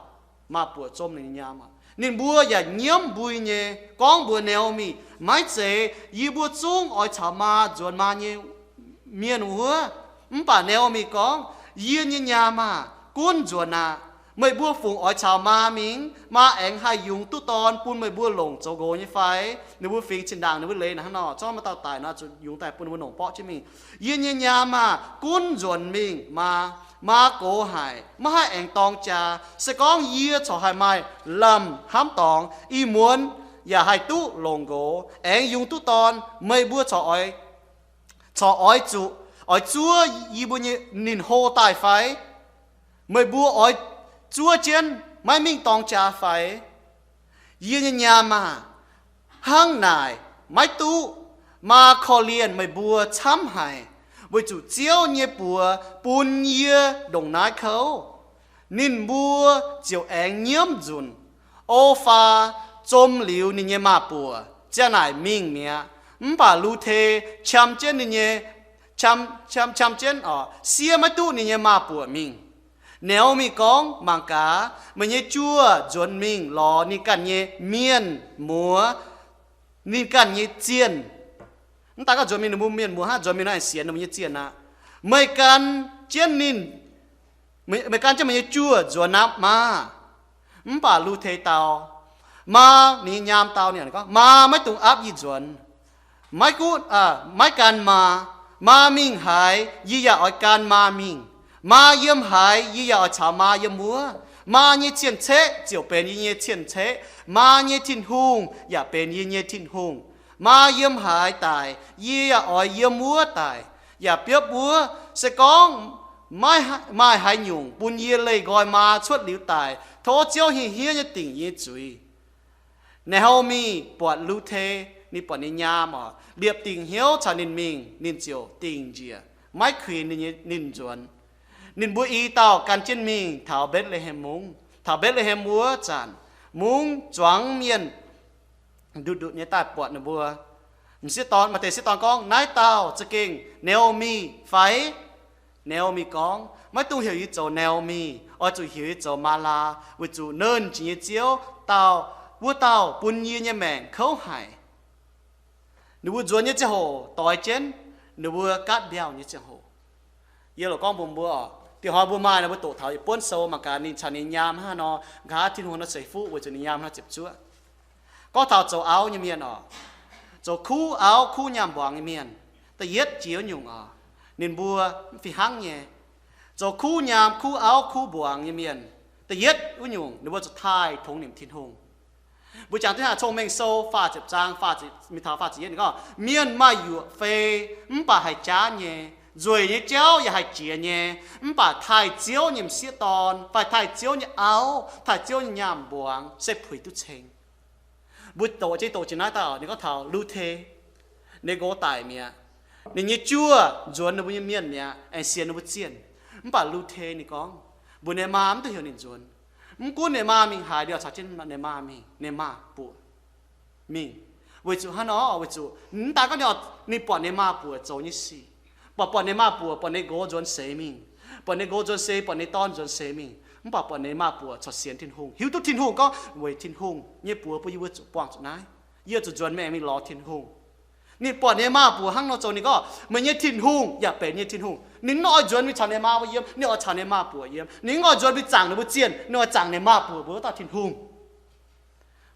maaz-buoc, zom ninh nyei nyaam. Ninh mbuo yaac nyiemv mbui nyei gorngv mbuox Naa^o^mi, maiv zeiz yie mbuo zungv oix caux maa nzuonx maa nyei mienh wuov. Mv baac Naa^o^mi gorngv, yie nyei nyaam aah, gunv nzuonx aqv. Meih mbuo fungc oix caux maa mingh? Maa aengx haih yungz duqv dorn bun meih mbuo longc zoux nqox nyei fai? Ninh mbuo fingx zinh ndaangc ninh mbuo leiz hnangv nor, zorngv maaih dauh daic nor, zuqc yungz daaih bun ninh mbuo longc borqv jienv mingh. Yie nyei nyaam aah, gunv nzuonx mingh maa. Maa gox haic, maiv haih aengx dorng jaa. Se gorngv yie corc haih maaih lamh hnamv dorngx, ih muonz yaac haih duqv longc nqox, aengx yungz duqv dorn, meih mbuo corc oix zuqc oix zuov yie mbuo nyei, ninh hlo daaih fai? Meih mbuo oix zuov jienv maiv mingh dorng jaa fai? Yie nyei nyaam aah, hnangv naaic maiv duqv. Maa korv-lienh meih mbuo camv haic, weic zuqc Ziouv nyei buoz bun yie ndongc naaiv kouv. Ninh mbuo ziouc aengx nyiemv nzunc. Ofax zom liuz ninh nyei maaz-buoc ziang naaic mingh mi'aqv. Mv baac Lu^te qam jienv ninh nyei, qam, qam, qam jienv oc, siev maiv duqv ninh nyei maaz-buoc mingh. Naomi gorngv, Mangc gaax, meih nyei juoh nzuonx mingh lorz ninh ganh nyei mienh muoz, ninh ganh nyei zienh. Mv daaih gorngv nzuonx mingh ninh mbuo mienh muoz hnangv, nzuonx mingh nor aengx sienx ninh mbuo nyei zienh aqv. Meih gan jienv ninh, meih gan jienv meih nyei juoh nzuonx aqv maah! Mv baac Lu^te dau, Maa, ninh nyei nyaam dau ninh gorngv, Maa maiv dungx aapv yie nzuonx. Maiv gunv, maiv gan maa. Maa mingh haaix, yie yaac oix gan maa mingh. Maa yiem haaix, yie yaac oix caux maa yiem wuov. Maa nyei cien-ceqv ziouc benx yie nyei cien-ceqv. Maa nyei Tin-Hungh yaac benx yie nyei Tin-Hungh. Maa yiem haaix daic, yie yaac oix yiem wuov daic, yaac biopv wuov. Se gorngv maaih haaix nyungc bun yie leih nqoi maa cuotv liuz daic, tov Ziouv hingh hniev nyei dingc yie nyei zuiz. Naomi buatc Lu^te, ninh buatc ninh nyaam oc, liepc dingc hnyouv caux ninh mingh, ninh ziouc dingh njiec, maiv kuinx ninh nzuonx. Ninh mbuo i dauh gan jienv mingh taux Mbetc^le^hem Mungv. Taux Mbetc^le^hem wuov zanc, mungv zuangx mienh ndutc ndutc nyei daaih buatc ninh mbuo. M'sieqv dorn, maaih deix sieqv dorn gorngv, Naaiv dauh za'gengh Naomi fai? Naomi gorngv, Maiv dungx heuc yie zoux Naomi. Oix zuqc heuc yie zoux Maalaa, weic zuqc Nernh Jiex nyei Ziouv, dauh, wuov dauh bun yie nyei maengc kouv haic. Ninh mbuo nzuonx nyei ziangh hoc doix jienv ninh mbuo gaatv mbiauh nyei ziangh hoc. Yie loc gorngv mbuox mbuo oc, dieh hnoi mbuo maaih nor mbuo doqc taux yietc buonv sou mangc gaax ninh caux ninh nyaam hnangv haaix nor nqa'haav Tin-Hungh nor ceix fuqv weic zuqc ninh nyaam hnangv haaix nor ziepc zuoqv. Gorngv taux zoux auv nyei mienh oc, zoux kuv auv kuv nyaam mbuangz nyei mienh, da'yietv jiex wuov nyungc oc, ninh mbuo fih hnangv nyei. Zoux kuv nyaam kuv auv kuv mbuangz nyei mienh, da'yietv wuov nyungc ninh mbuo zuqc taaih tongx nimc Tin-Hungh. Mbuo jangx duqv hnangv Cong-Mengh Sou faah ziepc zaang, mingh taux faah ziepc yietv ninh gorngv, Mienh maaih yuoqc fei mv baac haih jaav nyei, nzueic nyei jauv yaac haih jiex nyei, mv baac taaih Ziouv nyei m'sieqv dorn fai taaih Ziouv nyei auv, taaih Ziouv nyei nyaam mbuangz se puix duqv ceng. Mbuo doqc jienv doqc jiex naaiv dauh, ninh gorngv taux Lu^te, ninh nqox daic mi'aqv. Ninh nyei juoh nzuonx ninh mbuo nyei mienh mi'aqv, aengx sienx ninh mbuo zienh. Mv baac Lu^te ninh gorngv, mbuox ninh maa mv duqv heuc ninh nzuonx. Mv gunv ninh maa mingh haaix, ninh oix caux jienv ninh maa mingh, ninh maa buoqc mingh. Weic zuqc hnangv nor, weic zuqc mv daaih gorngv ninh, ninh buatc ninh maa buoqc zoux nyei sic, buatc, buatc ninh maa buoqc, buatc ninh nqox nzuonx seix mingh, buatc ninh nqox nzuonx seix, buatc ninh dorn nzuonx seix mingh, mv baac buatc ninh maa buoqc corc sienx Tin-Hungh, hiuv duqv Tin-Hungh gorngv weic Tin-Hungh nyei buoz bun yie mbuo zuqc buangh zuqc naaiv. Yie zuqc nzuonx maengx mingh lorz Tin-Hungh. Ninh buatc ninh maa buoqc hnangv nor zoux, ninh gorngv, Meih nyei Tin-Hungh yaac benx yie nyei Tin-Hungh. Ninh mv oix nzuonx mingh caux ninh maa mbuo yiem, ninh oix caux ninh maa buoqc yiem. Ninh mv oix nzuonx mingh zaangc ninh mbuo zienh, ninh oix zaangc ninh maa buoqc mbuo wuov dauh Tin-Hungh.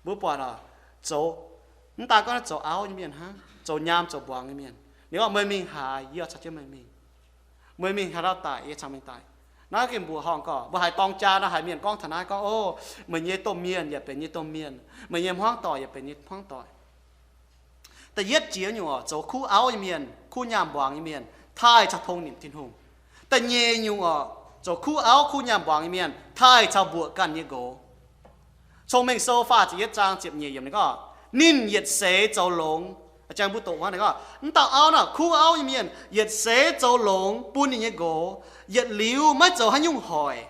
Mbuo buatc oc, zoux, mv daaih gorngv zoux auv nyei mienh hnangv, zoux nyaam zoux mbuangz nyei mienh. Ninh gorngv, Meih mingh haaix, yie oix caux jienv meih mingh. Meih mingh haaix dauh daic, yie caux meih daic. Naaiv gengh mbuoqc horngh gorngv, mbuo haiz dorng jaa nor haiz mienh gorngv taux naaiv gorngv, O, meih nyei domh mienh yaac benx yie nyei domh mienh, meih nyei hmuangv doic yaac benx yie nyei hmuangv doic. Da'yietv jiex nyungc oc, zoux kuv auv nyei mienh, kuv nyaam mbuangz nyei mienh, taaih caux tongx nimc Tin-Hungh. Da'nyeic nyungc oc, zoux kuv auv kuv nyaam mbuangz nyei mienh taaih caux mbuoqc ganh nyei nqox. Cong-Mengh Sou faah ziepc yietv zaang ziepc nyeic yiemc ninh gorngv, Ninh yietc seix zoux longx. Jang mbuo doqc hnangv ninh gorngv, mv dauh auv naaiv, kuv auv nyei mienh yietc seix zoux longx bun ninh nyei nqox. Yietc liuz maiv zoux haaix nyungc hoic.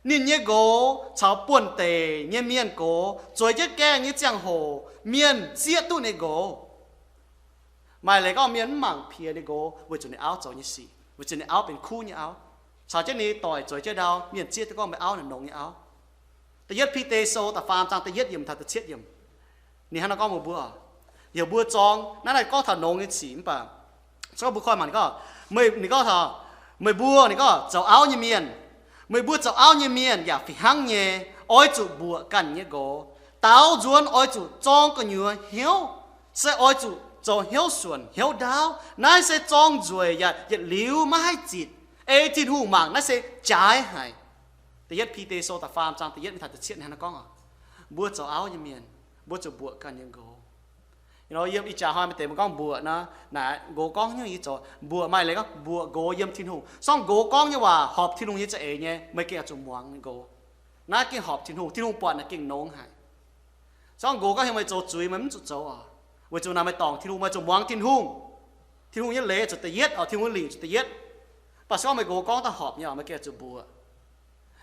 Ninh nyei nqox caux buonv-deic nyei mienh gox, zueiz jienv gaengh nyei ziangh hoc mienh zieqv duqv ninh nqox. Maaih leiz gorngv mienh mv mangc piex ninh nqox weic zuqc ninh auv zoux nyei sic, weic zuqc ninh auv benx kuv nyei auv, caux jienv ninh doic zueiz jienv ndau, mienh zieqv duqv gorngv meih auv naaic nongx nyei auv. Da'yietv Bide Sou da'faam zaang da'yietv yiemc taux da'cietv yiemc. Ninh hnangv naaiv gorngv mbuox mbuo, heuc mbuo zorng, naaiv naaiv gorngv taux nongx nyei sic mv baac, gorngv mbuo koi mangc ninh gorngv, meih, ninh gorngv taux, meih mbuo, ninh gorngv zoux auv nyei mienh, meih mbuo zoux auv nyei mienh yaac fih hnangv nyei, oix zuqc mbuoqc ganh nyei nqox. Daaux nzuonx oix zuqc zorng gu'nyuoz hnyouv, se oix zuqc zoux hnyouv suonc hnyouv ndaauv. Naaiv se zorng nzueic yaac yietc liuz maiv haih zitc. Ei Tin-Hungh mangc naaiv se jaaix haic. Da'yietv Bide Sou da'faam zaang da'yietv mingh taux da'cietv ninh hnangv naaiv gorngv oc, mbuo zoux auv nyei mienh, mbuo zuqc mbuoqc ganh nyei nqox. Yiem ih jaax hnoi maaih deix mbuo gorngv mbuoqc nor, naaic nqox gorngv nyungc yie zoux mbuoqc, maaih leiz gorngv mbuoqc nqox yiem Tin-Hungh. Se gorngv nqox gorngv nyei waac horpc Tin-Hungh nyei za'eix nyei, meih gengh oix zuqc muangx nqox. Naaiv gengh horpc Tin-Hungh, Tin-Hungh buatc naaic gengh nongx haic. Se gorngv nqox gorngv heuc meih zoux zuiz, meih mv zuqc zoux oc, weic zuqc naaic meih dorngc Tin-Hungh, meih zuqc muangx Tin-Hungh. Tin-Hungh nyei leiz zuqc da'yietv oc, Tin-Hungh nyei lingc zuqc da'yietv. Mv baac se gorngv meih nqox gorngv daaih horpc nyei oc, meih gengh zuqc mbuoqc.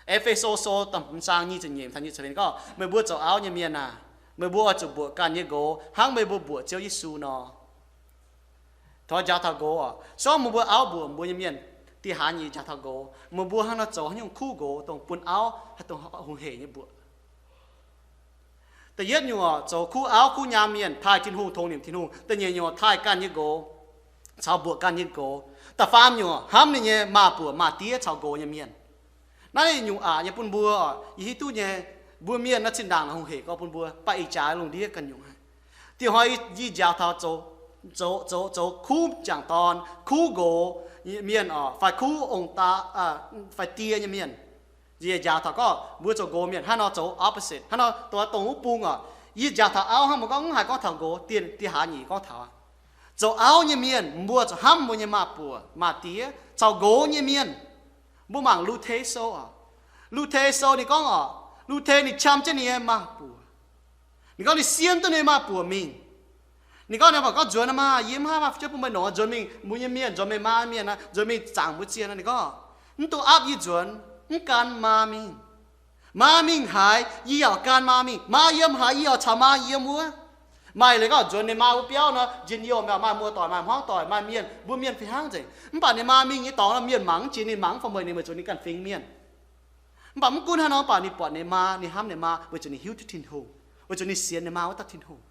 E^fe^so Sou da'hmz zaang nyic ziepc nyeic taux nyic ziepc gorngv, meih mbuo zoux auv nyei mienh aah! Meih mbuo oix zuqc mbuoqc ganh nyei nqox hnangv meih mbuo mbuoqc Ziouv Yesu nor. Tov njaaux taux nqox oc. Se gorngv meih mbuo auv mbuoqc mbuo nyei mienh, dih hlaax nyeic njaaux taux nqox, meih mbuo hnangv nor zoux haaix nyungc kuv nqox dongh bun auv haih dongh hungh heic nyei mbuoqc. Da'yietv nyungc oc, zoux kuv auv kuv nyaam mienh, taaih Tin-Hungh, tongx nimc Tin-Hungh. Da'nyeic nyungc taaih ganh nyei nqox caux mbuoqc ganh nyei nqox. Da'faam nyungc hnamv ninh nyei maa-buoc maa-diev caux nqox nyei mienh. Naaiv nyungc aqc nyei bun mbuo, yie hiuv duqv nyei, mbuo mienh naaiv zinh ndaangc hungh heic gorx bun mbuo, baac ih jaax lungh ndiev ganh nyungc haic. Dieh hnoi yie njaaux taux zoux, zoux, zoux kuv jangc dorn, kuv nqox mienh oc, fai kuv ong-daa, fai die nyei mienh. Yie njaaux taux gorngv mbuo zoux nqox mienh hnangv nor zoux opposite, hnangv nor dongh wuov bung oc. Yie njaaux taux auv hnangv, mbuo gorngv mv haiz gorngv taux nqox, diex, diex hlaax nyeic gorngv taux aqv. Zoux auv nyei mienh mbuo zuqc hnamv mbuo nyei maa-buoc maa-diev caux nqox nyei mienh. Mbuo mangc Lu^te Sou oc. Lu^te Sou ninh gorngv oc, Lu^te ninh qam jienv ninh nyei maa-buoc. Ninh gorngv ninh sienx duqv ninh maa-buoc mingh. Ninh gorngv, ninh mbuox gorngv, nzuonx aqv maah, yie mv haih maaih fu'jueiv bun meih nongx, nzuonx mingh, mbuo nyei mienh, nzuonx meih maa mienh aqv, nzuonx mingh zaangc mbuo zien aqv. Ninh gorngv, mv dungx aapv yie nzuonx, mv gan maa mingh. Maa mingh haaix, yie yaac gan maa mingh. Maa yiem haaix, yie yaac caux maa yiem wuov. Maaih leiz gorngv nzuonx ninh maa wuov biauv nor, njien-youh, maaih muoz-doic, maaih hmuangv-doic, maaih mienh, mbuo mienh fih hnangv nzengc. Mv baac ninh maa mingh nyei dorngx nor, mienh mangc mv jiex, ninh mangc mv fai meih, ninh weic zuqc ninh ganh fingx mienh. Mv baac mv gunv hnangv nor, mv baac ninh buatc ninh maa, ninh hnamv ninh maa weic zuqc ninh hiuv duqv Tin-Hungh, weic zuqc ninh sienx ninh maa wuov dauh Tin-Hungh.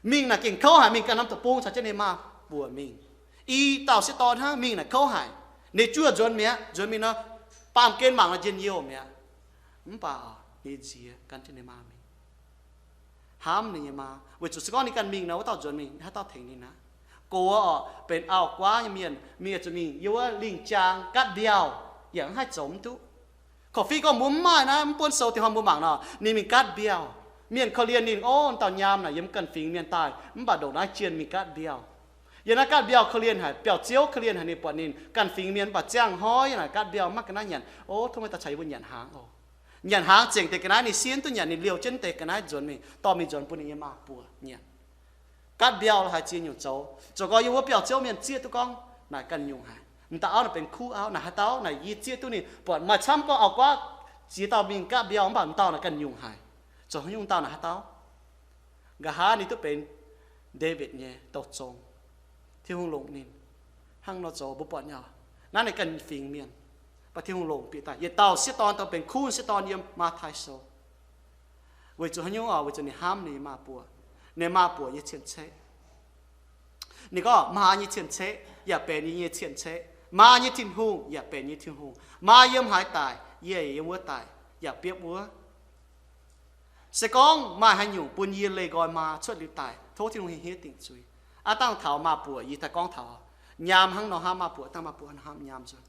Mingh naaic gengh kouv haic, mingh ganh norm deic-bung caux jienv ninh maa-buoc mingh. I dauh sieqv dorn hnangv, mingh naaic kouv haic. Ninh juoh nzuonx mi'aqv, nzuonx mingh nor, baamh gen mangc nor njien-youh mi'aqv. Mv baac ninh nziex gan jienv ninh maa mingh, hnamv ninh nyei maa, weic zuqc se gorngv ninh ganh mingh nor, wuov dauh nzuonx mingh haaix dauh tengx ninh aqv. Gox oc, benx auv-guaav nyei mienh, mingh zuqc mingh yiem wuov lingh jaang gaatv mbiauh, yaac mv haih zoux mv duqv. Korv-fiqv gorngv mbuo mv maaih naaiv, mv buonv sou diex hnoi mbuo mangc nor, ninh mingh gaatv mbiauh. Mienh korv-lienh ninh, o, dauh nyaam naaic yiem ganh fingx mienh daaih, mv baac ndongc naaiv jienh mingh gaatv mbiauh. Yiem naaiv gaatv mbiauh korv-lienh haic, biauv-ziouv korv-lienh haic, ninh buatc ninh ganh fingx mienh mv baac ziangh hnoi yiem naaic gaatv mbiauh maiv ga'naaiv nyanc. O, tov meih daaih caux yie mbuo nyanc hnaangx oc. Nyanc hnaangx zengc deix ga'naaiv, ninh sienx duqv nyanc, ninh liouh jienv deix ga'naaiv nzuonx mingh, dorh mingh nzuonx bun ninh nyei maa-buoc nyanc. Gaatv mbiauh haic ziex nyungc zoux, zoux gau yiem wuov biauv-ziouv mienh zieqv duqv gorngv naaic ganh nyungc haic. M'daaih auv naaic benx kuv auv, naaic haaix dauh naaic yie zieqv duqv ninh, buatc maaih camv gorngv auv-guaav ziex dauh mingh gaatv mbiauh mv baac m'dauh naaic ganh nyungc haic. Zoux haaix nyungc dauh naaic haaix dauh? Nqa'haav ninh duqv benx Ndaawitv nyei douz zong. Tin-Hungh longc ninh, hnangv nor zoux mbuo buatc nyei oc. Naaiv ninh ganh fingx mienh, mv baac Tin-Hungh longc bieqc daaih yietc dauh sieqv dorn, dongh benx kuv sieqv dorn yiem Matv^tai Sou. Weic zuqc haaix nyungc oc? Weic zuqc ninh hnamv ninh maa-buoc, ninh maa-buoc nyei cien-ceqv. Ninh gorngv, maa nyei cien-ceqv yaac benx yie nyei cien-ceqv, maa nyei Tin-Hungh yaac benx yie nyei Tin-Hungh. Maa yiem haaix daic, yie yiem wuov daic yaac biopv wuov. Se gorngv maaih haaix nyungc bun yie leih nqoi maa cuotv liuz daic, tov Tin-Hungh hieh hniev dingc zuiz. Aav dangh taux maa-buoc yie daaih gorngv taux, nyaam hnangv nor hnamv maa-buoc, dangh maa-buoc hnangv nor hnamv nyaam nzuonx.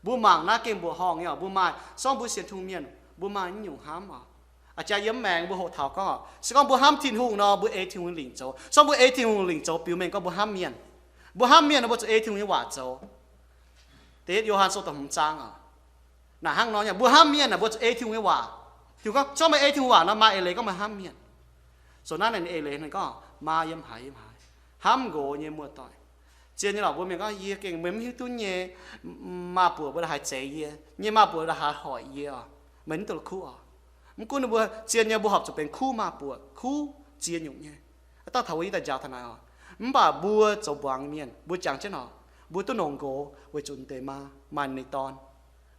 Mbuo mangc naaiv gengh mbuoqc horngh nyei oc. Mbuo maaih, se gorngv mbuo sienx Tin-Hungh mienh, mbuo maaih naaiv nyungc hnamv oc. A'jang yiem maengx mbuo hoqc taux gorngv oc, se gorngv mbuo hnamv Tin-Hungh nor, mbuo ei Tin-Hungh lingc zoux. Se gorngv mbuo ei Tin-Hungh lingc zoux, biux mengh gorngv mbuo hnamv mienh. Mbuo hnamv mienh nor, mbuo zuqc ei Tin-Hungh nyei waac zoux. Da'yietv Yo^han Sou da'hmz zaang oc. Naaic hnangv nor nyei, mbuo hnamv mienh naaic, mbuo zuqc ei Tin-Hungh nyei waac. Tin-Hungh gorngv, se gorngv meih ei Tin-Hungh waac nor, maaih eix leiz gorngv meih hnamv mienh. Zoux naaiv naaic eix leiz ninh gorngv, maa yiem haaix yiem haaix, hnamv nqox nyei muoz-doic. Zien nyei lorqc, mbuo mienh gorngv, yie gengh meih mv hiuv duqv nyei, maa-buoc mbuo la'haaix zeix yie, nyei maa-buoc la'haaix hoic yie oc. Meih mv duqv la'kuqv oc. Mv gunv ninh mbuo zien nyei, mbuo horpc zuqc benx kuv maa-buoc, kuv ziex nyungc nyei. Dangh taux wuov yie daaih njaaux taux naaic oc. Mv baac mbuo zoux mbuangz mienh, mbuo jangx jienv oc, mbuo duqv longc nqox weic zuqc deix maa maaih ninh dorn.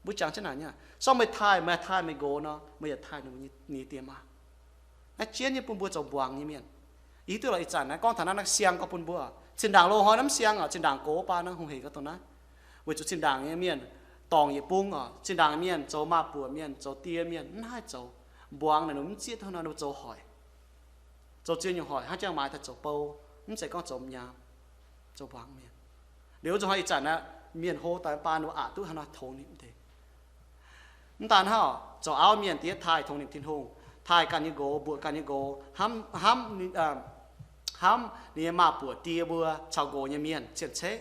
Mbuo jangx jienv naaic nyei, se gorngv meih taaih, meih taaih meih nqox nor, meih yaac taaih ninh nyei diex maa. Naaiv jienv nyei bun mbuo zoux mbuangz nyei mienh. Yie hiuv duqv lorqc, ih zanc naaiv gorngv taux naaiv, naaiv siang gorngv bun mbuo, zinh ndaangc loz-hnoi naaiv mv siang oc, zinh ndaangc gox baac naaiv hungh heic gorngv dongh naaiv. Weic zuqc zinh ndaangc nyei mienh dorngc yietc bung oc, zinh ndaangc mienh zoux maa-buoc mienh, zoux die mienh, mv haih zoux mbuangz naaic, ninh mv zieqv duqv nor, ninh zoux hoic. Zoux ziex nyungc hoic, hnangv jangx maaiz daaih zoux bou, mv zeiz gorngv zoux nyaam, zoux mbuangz mienh. Liuz zuqc hnoi ih zanc naaiv, mienh hlo daaih baan ninh aqc duqv hnangv nor tongx ninh deix. Mv daan hnangv, zoux auv mienh diev taaih tongx ninh Tin-Hungh, taaih ganh nyei nqox, mbuoqc ganh nyei nqox, hnamv, hnamv ninh nyei maa-buoc die mbuo caux nqox nyei mienh cien-ceqv.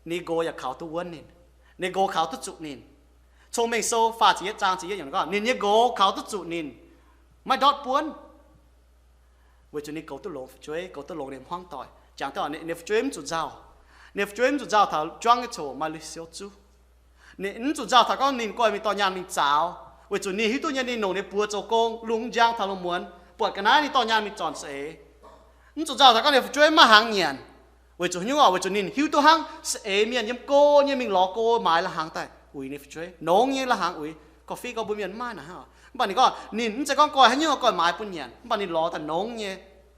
Ninh nqox yaac kaux duqv wuonv ninh. Ninh nqox kaux duqv zuqc ninh. Cong-Mengh Sou faah ziepc yietv zaang ziepc yietv yiemc gorngv, ninh nyei nqox kaux duqv zuqc ninh, maiv ndortv buonv. Weic zuqc ninh goux duqv longx fu'jueiv, goux duqv longx ninh hmuangv doic. Jangx duqv ninh fu'jueiv mv zuqc nzauh. Ninh fu'jueiv mv zuqc nzauh taux juangv nyei coc maaih lui-siou zuqv. Ninh mv zuqc nzauh taux gorngv ninh goiv mingh dorh nyaanh mingh zaaux, weic zuqc ninh hiuv duqv nyei ninh longc ninh buoz zoux gong, lungh njang taux lungh muonz, buatc ga'naaiv ninh dorh nyaanh mingh zornc saeng-eix. Mv zuqc nzauh taux gorngv ninh fu'jueiv maiv haangx nyanc, weic zuqc haaix nyungc oc? Weic zuqc ninh hiuv duqv hnangv saeng-eix mienh yiem go nyei mingh lorz go maaiz la'hnaangx daaih uix ninh fu'jueiv, nongx nyei la'hnaangx uix. Korv-fiqv gorngv mbuo mienh mv maaih naaic hnangv oc. Mv baac ninh gorngv ninh mv zeiz gorngv goiv haaix nyungc goiv maaiz bun nyanc, mv baac ninh lorz daaih nongx nyei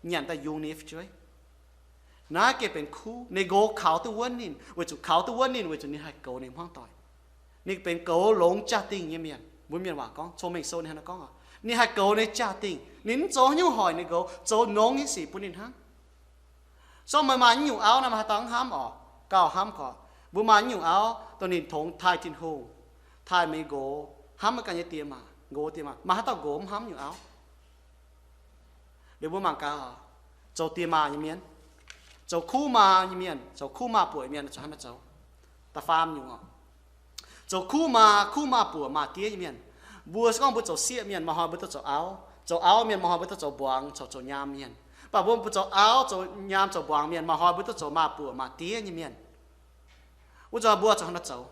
nyanc daaih yungz ninh nyei fu'jueiv. Naaiv gengh benx kuv. Ninh nqox kaux duqv wuonv ninh, weic zuqc kaux duqv wuonv ninh weic zuqc ninh haih goux ninh hmuangv-doic. Ninh benx goux longx jaa-dingh nyei mienh. Mbuo mienh waac gorngv, Cong-Mengh Sou ninh hnangv naaiv gorngv oc, ninh haih goux ninh jaa-dingh. Ninh mv zoux haaix nyungc hoic ninh nqox, zoux nongx nyei sic bun ninh hnangv. Se gorngv meih maaih naaiv nyungc auv nor, meih haaix dauh mv hnamv oc? Gauh hnamv gorqv. Mbuo maaih naaiv nyungc auv dongh ninh tongx taaih Tin-Hungh, taaih meih nqox, hnamv meih ganh nyei diex maac, nqox diex maac, maaih haaix dauh nqox mv hnamv nyungc auv? Liuz mbuo mangc gaax, zoux diex maac nyei mienh, zoux kuv maa nyei mienh, zoux kuv maa buoc mienh zuqc hnangv naaiv zoux. Da'faam nyungc oc, zoux kuv maa, kuv maa buoc maa diev nyei mienh. Mbuo se gorngv mbuo zoux sieqv mienh, maaih hnoi mbuo duqv zoux auv. Zoux auv mienh, maaih hnoi mbuo duqv zoux mbuangz, zoux, zoux nyaam mienh. Mv baac mbuo, mbuo zoux auv, zoux nyaam, zoux mbuangz mienh, maaih hnoi mbuo duqv zoux maa buoc maa diev nyei mienh. Wuov zanc mbuo zuqc hnangv naaiv zoux.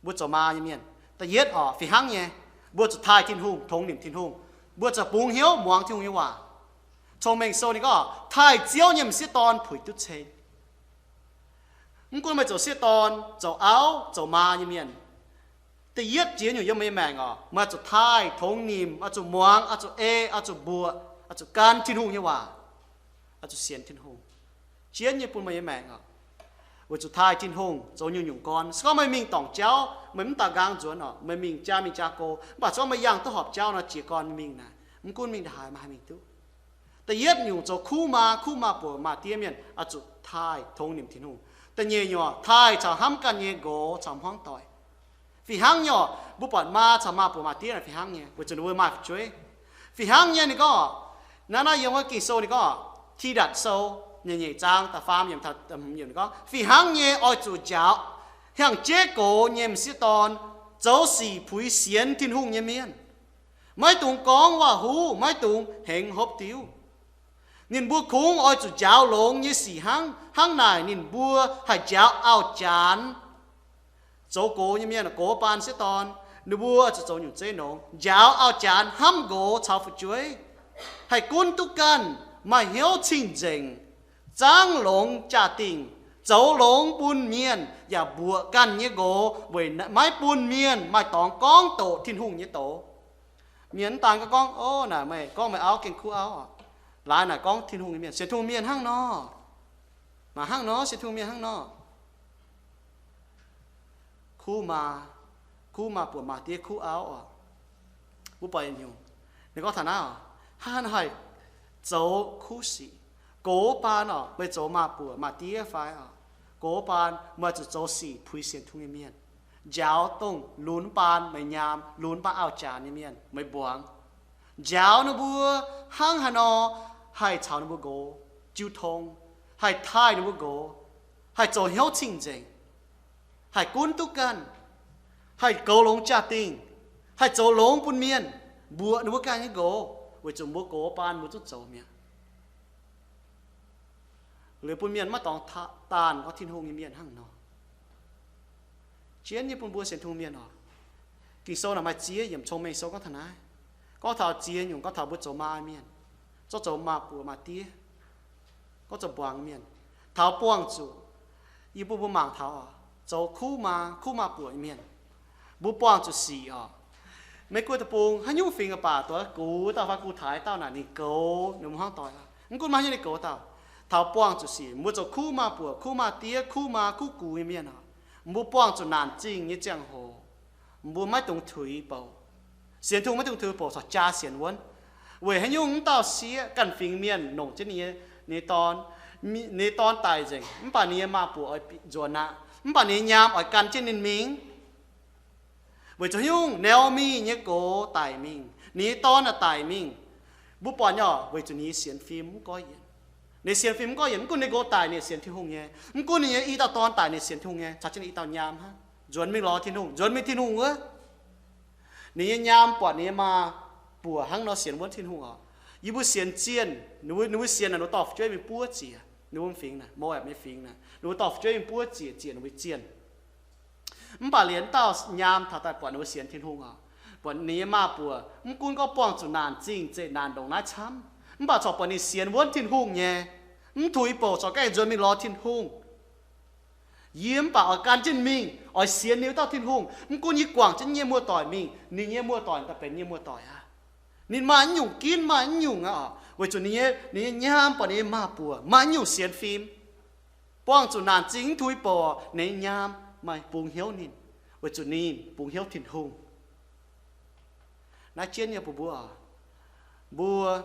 Mbuo zoux maa nyei mienh, da'yietv oc, fih hnangv nyei, mbuo zuqc taaih Tin-Hungh, tongx nimc Tin-Hungh. Mbuo zuqc bungx hnyouv muangx Tin-Hungh nyei waac. Cong-Mengh Sou ninh gorngv, taaih Ziouv nyei m'sieqv dorn puix duqv ceng. Mv gunv meih zoux sieqv dorn, zoux auv, zoux maa nyei mienh, da'yietv jiex nyungc yiem meih nyei maengc oc, meih oix zuqc taaih, tongx nimc, oix zuqc muangx, oix zuqc ei, oix zuqc mbuoqc, oix zuqc gan Tin-Hungh nyei waac, oix zuqc sienx Tin-Hungh. Jienv nyei bun meih nyei maengc oc. Weic zuqc taaih Tin-Hungh zoux nyungc-nyungc gorn. Se gorngv meih mingh dorngc jauv, meih mv daaih nqaang nzuonx oc, meih mingh jaa mingh jaa go, mv baac se gorngv meih yangh duqv horpc jauv nor, jiez gorn mingh naaic, mv gunv mingh ndongc haaix meih haih mingh duqv. Da'yietv nyungc zoux kuv maa, kuv maa buoc maa diev mienh oix zuqc taaih, tongx nimc Tin-Hungh. Da'nyeic nyungc, taaih caux hnamv ganh nyei nqox caux hmuangv doic. Fih hnangv nyei oc, mbuo buatc maa caux maa buoc maa diev naaic fih hnangv nyei, weic zuqc ninh mbuo maaih fu'jueiv. Fih hnangv nyei ninh gorngv, naaiv, naaiv yiem wuov Ging-Sou ninh gorngv, Tidatc Sou nyeic nyeic zaang da'faam yiemc, ninh gorngv, fih hnangv nyei oix zuqc njaaux hnyangx-jeiv gox nyei m'sieqv dorn, zoux sic puix sienx Tin-Hungh nyei mienh. Maiv dungx gorngv waac-huv, maiv dungx hengx hopv diuv. Ninh mbuo kungx oix zuqc njaaux longx nyei sic hnangv. Hnangv naaic ninh mbuo haih njaaux auv-janx. Zoux gox nyei mienh, gox baan m'sieqv dorn, ninh mbuo zuqc zoux nyungc zeiv nongx, njaaux auv-janx, hnamv nqox caux fu'jueiv, haih gunv duqv ganh, maaih hnyouv cing-nzengc, zaangv longx jaa-dingh, zoux longx bun mienh, yaac mbuoqc ganh nyei nqox weic maiv bun mienh maaih dorngx gorngv doqc Tin-Hungh nyei doz. Mienh mv daan gorngv, o, naaic meih gorngv meih auv gengh kuv auv oc. Laaix naaic gorngv Tin-Hungh nyei mienh, sienx Tin-Hungh mienh hnangv nor. Mangc hnangv nor, sienx Tin-Hungh mienh hnangv nor. Kuv maa, kuv maa buoc maa diev kuv auv oc. Mbuo buatc yietc nyungc, ninh gorngv taux naaiv oc, hnangv haaix nor haih zoux kuv sic. Gox baan oc, meih zoux maa buoc maa diev fai oc, gox baan meih zuqc zoux sic puix sienx Tin-Hungh nyei mienh. Njaaux dongh lunx baan meih nyaam, lunx baan auv-janx nyei mienh, meih mbuangz. Njaaux ninh mbuo hnangv haaix nor haih caux ninh mbuo nqox jiu tong, haih taaih ninh mbuo nqox, haih zoux hnyouv cing-nzengc, haih gunv duqv ganh, haih goux longx jaa-dingh, haih zoux longx bun mienh, mbuoqc ninh mbuo ganh nyei nqox, weic zuqc mbuo gox baan mbuo zungv zoux mi'aqv. Liuz bun mienh maiv dorngx daanh gorngv Tin-Hungh nyei mienh hnangv nor. Jienv nyei bun mbuo sienx Tin-Hungh mienh oc. Ging-Sou naaic maaih ziex yiemc, Cong-Mengh Sou gorngv taux naaiv, gorngv taux ziex nyungc, gorngv taux mbuo zoux maa mienh, zorqv zoux maa buoc maa diev, gorngv zoux mbuangz mienh, taux buangh zuqc, yie bun mbuo mangc taux oc, zoux kuv maa, kuv maa buoc nyei mienh, mbuo buangh zuqc sic oc. Maiv gunv deic-bung haaix nyungc fingx, baac doix gux dauh fai gux taaix dauh naaic ninh goux ninh mbuo hmuangv doic. Mv gunv maaih haaix nyungc ninh goux dauh. Taux buangh zuqc sic, mbuo zoux kuv maa buoc, kuv maa diev, kuv maa kuv gux nyei mienh oc, mbuo buangh zuqc naanc zingh nyei ziangh hoc, mbuo maiv dungx tuix bouc. Sienx Tin-Hungh maiv dungx tuix bouc, corc jaa sienx wuonv. Weic haaix nyungc? Wuov dauh sieqv ganh fingx mienh longc jienv ninh nyei, ninh nyei dorn, ninh nyei dorn daic nzengc, mv baac ninh nyei maa buoc oix nzuonx aqv, mv baac ninh nyei nyaam oix gan jienv ninh mingh. Weic zuqc haaix nyungc? Naa^o^mi nyei gox daic mingh, ninh nyei dorn daic mingh. Mbuo buatc nyei oc, weic zuqc ninh nyei sienx fim mv goiv yienc. Ninh sienx fim mv goiv yienc, mv gunv ninh gox daic, ninh sienx Tin-Hungh nyei. Mv gunv ninh nyei i dauh dorn daic, ninh sienx Tin-Hungh nyei, caux jienv ninh i dauh nyaam hnangv, nzuonx mingh lorz Tin-Hungh, nzuonx mingh Tin-Hungh wuov. Ninh nyei nyaam buatc ninh nyei maa buoc hnangv nor sienx wuonv Tin-Hungh oc. Yie mbuo sienx zienh, ninh mbuo, ninh mbuo sienx naaic, ninh mbuo dorh fu'jueiv mingh buov ziec, ninh mbuo fingx naaic, Moab nyei fingx naaic, ninh mbuo dorh fu'jueiv mingh buov ziec, ziec ninh mbuo zienh. Mv baac liemh dauh nyaam taux daaih buatc ninh mbuo sienx Tin-Hungh oc, buatc ninh nyei maaz-buoc mv gunv gorngv buangh zuqc naanc zingh zeqc naanc ndongc naaiv camv, mv baac corc buatc ninh sienx wuonv Tin-Hungh nyei, mv tuix bouc corc gaengh nzuonx mingh lorz Tin-Hungh. Yie mv baac oix gan jienv mingh, oix sienx ninh wuov dauh Tin-Hungh. Mv gunv yie guangc jienv nyei muoz-doic mingh, ninh nyei muoz-doic daaih benx yie nyei muoz-doic aqv. Ninh maaih naaiv nyungc ginv, maaih naaiv nyungc aqv, weic zuqc ninh nyei, ninh nyei nyaam buatc ninh nyei maaz-buoc maaih naaiv nyungc sienx fim, buangh zuqc naanc zingh mv tuix bouc, ninh nyei nyaam maaih bungx hnyouv ninh, weic zuqc ninh bungx hnyouv Tin-Hungh. Naaiv jienv nyei bun mbuo, mbuo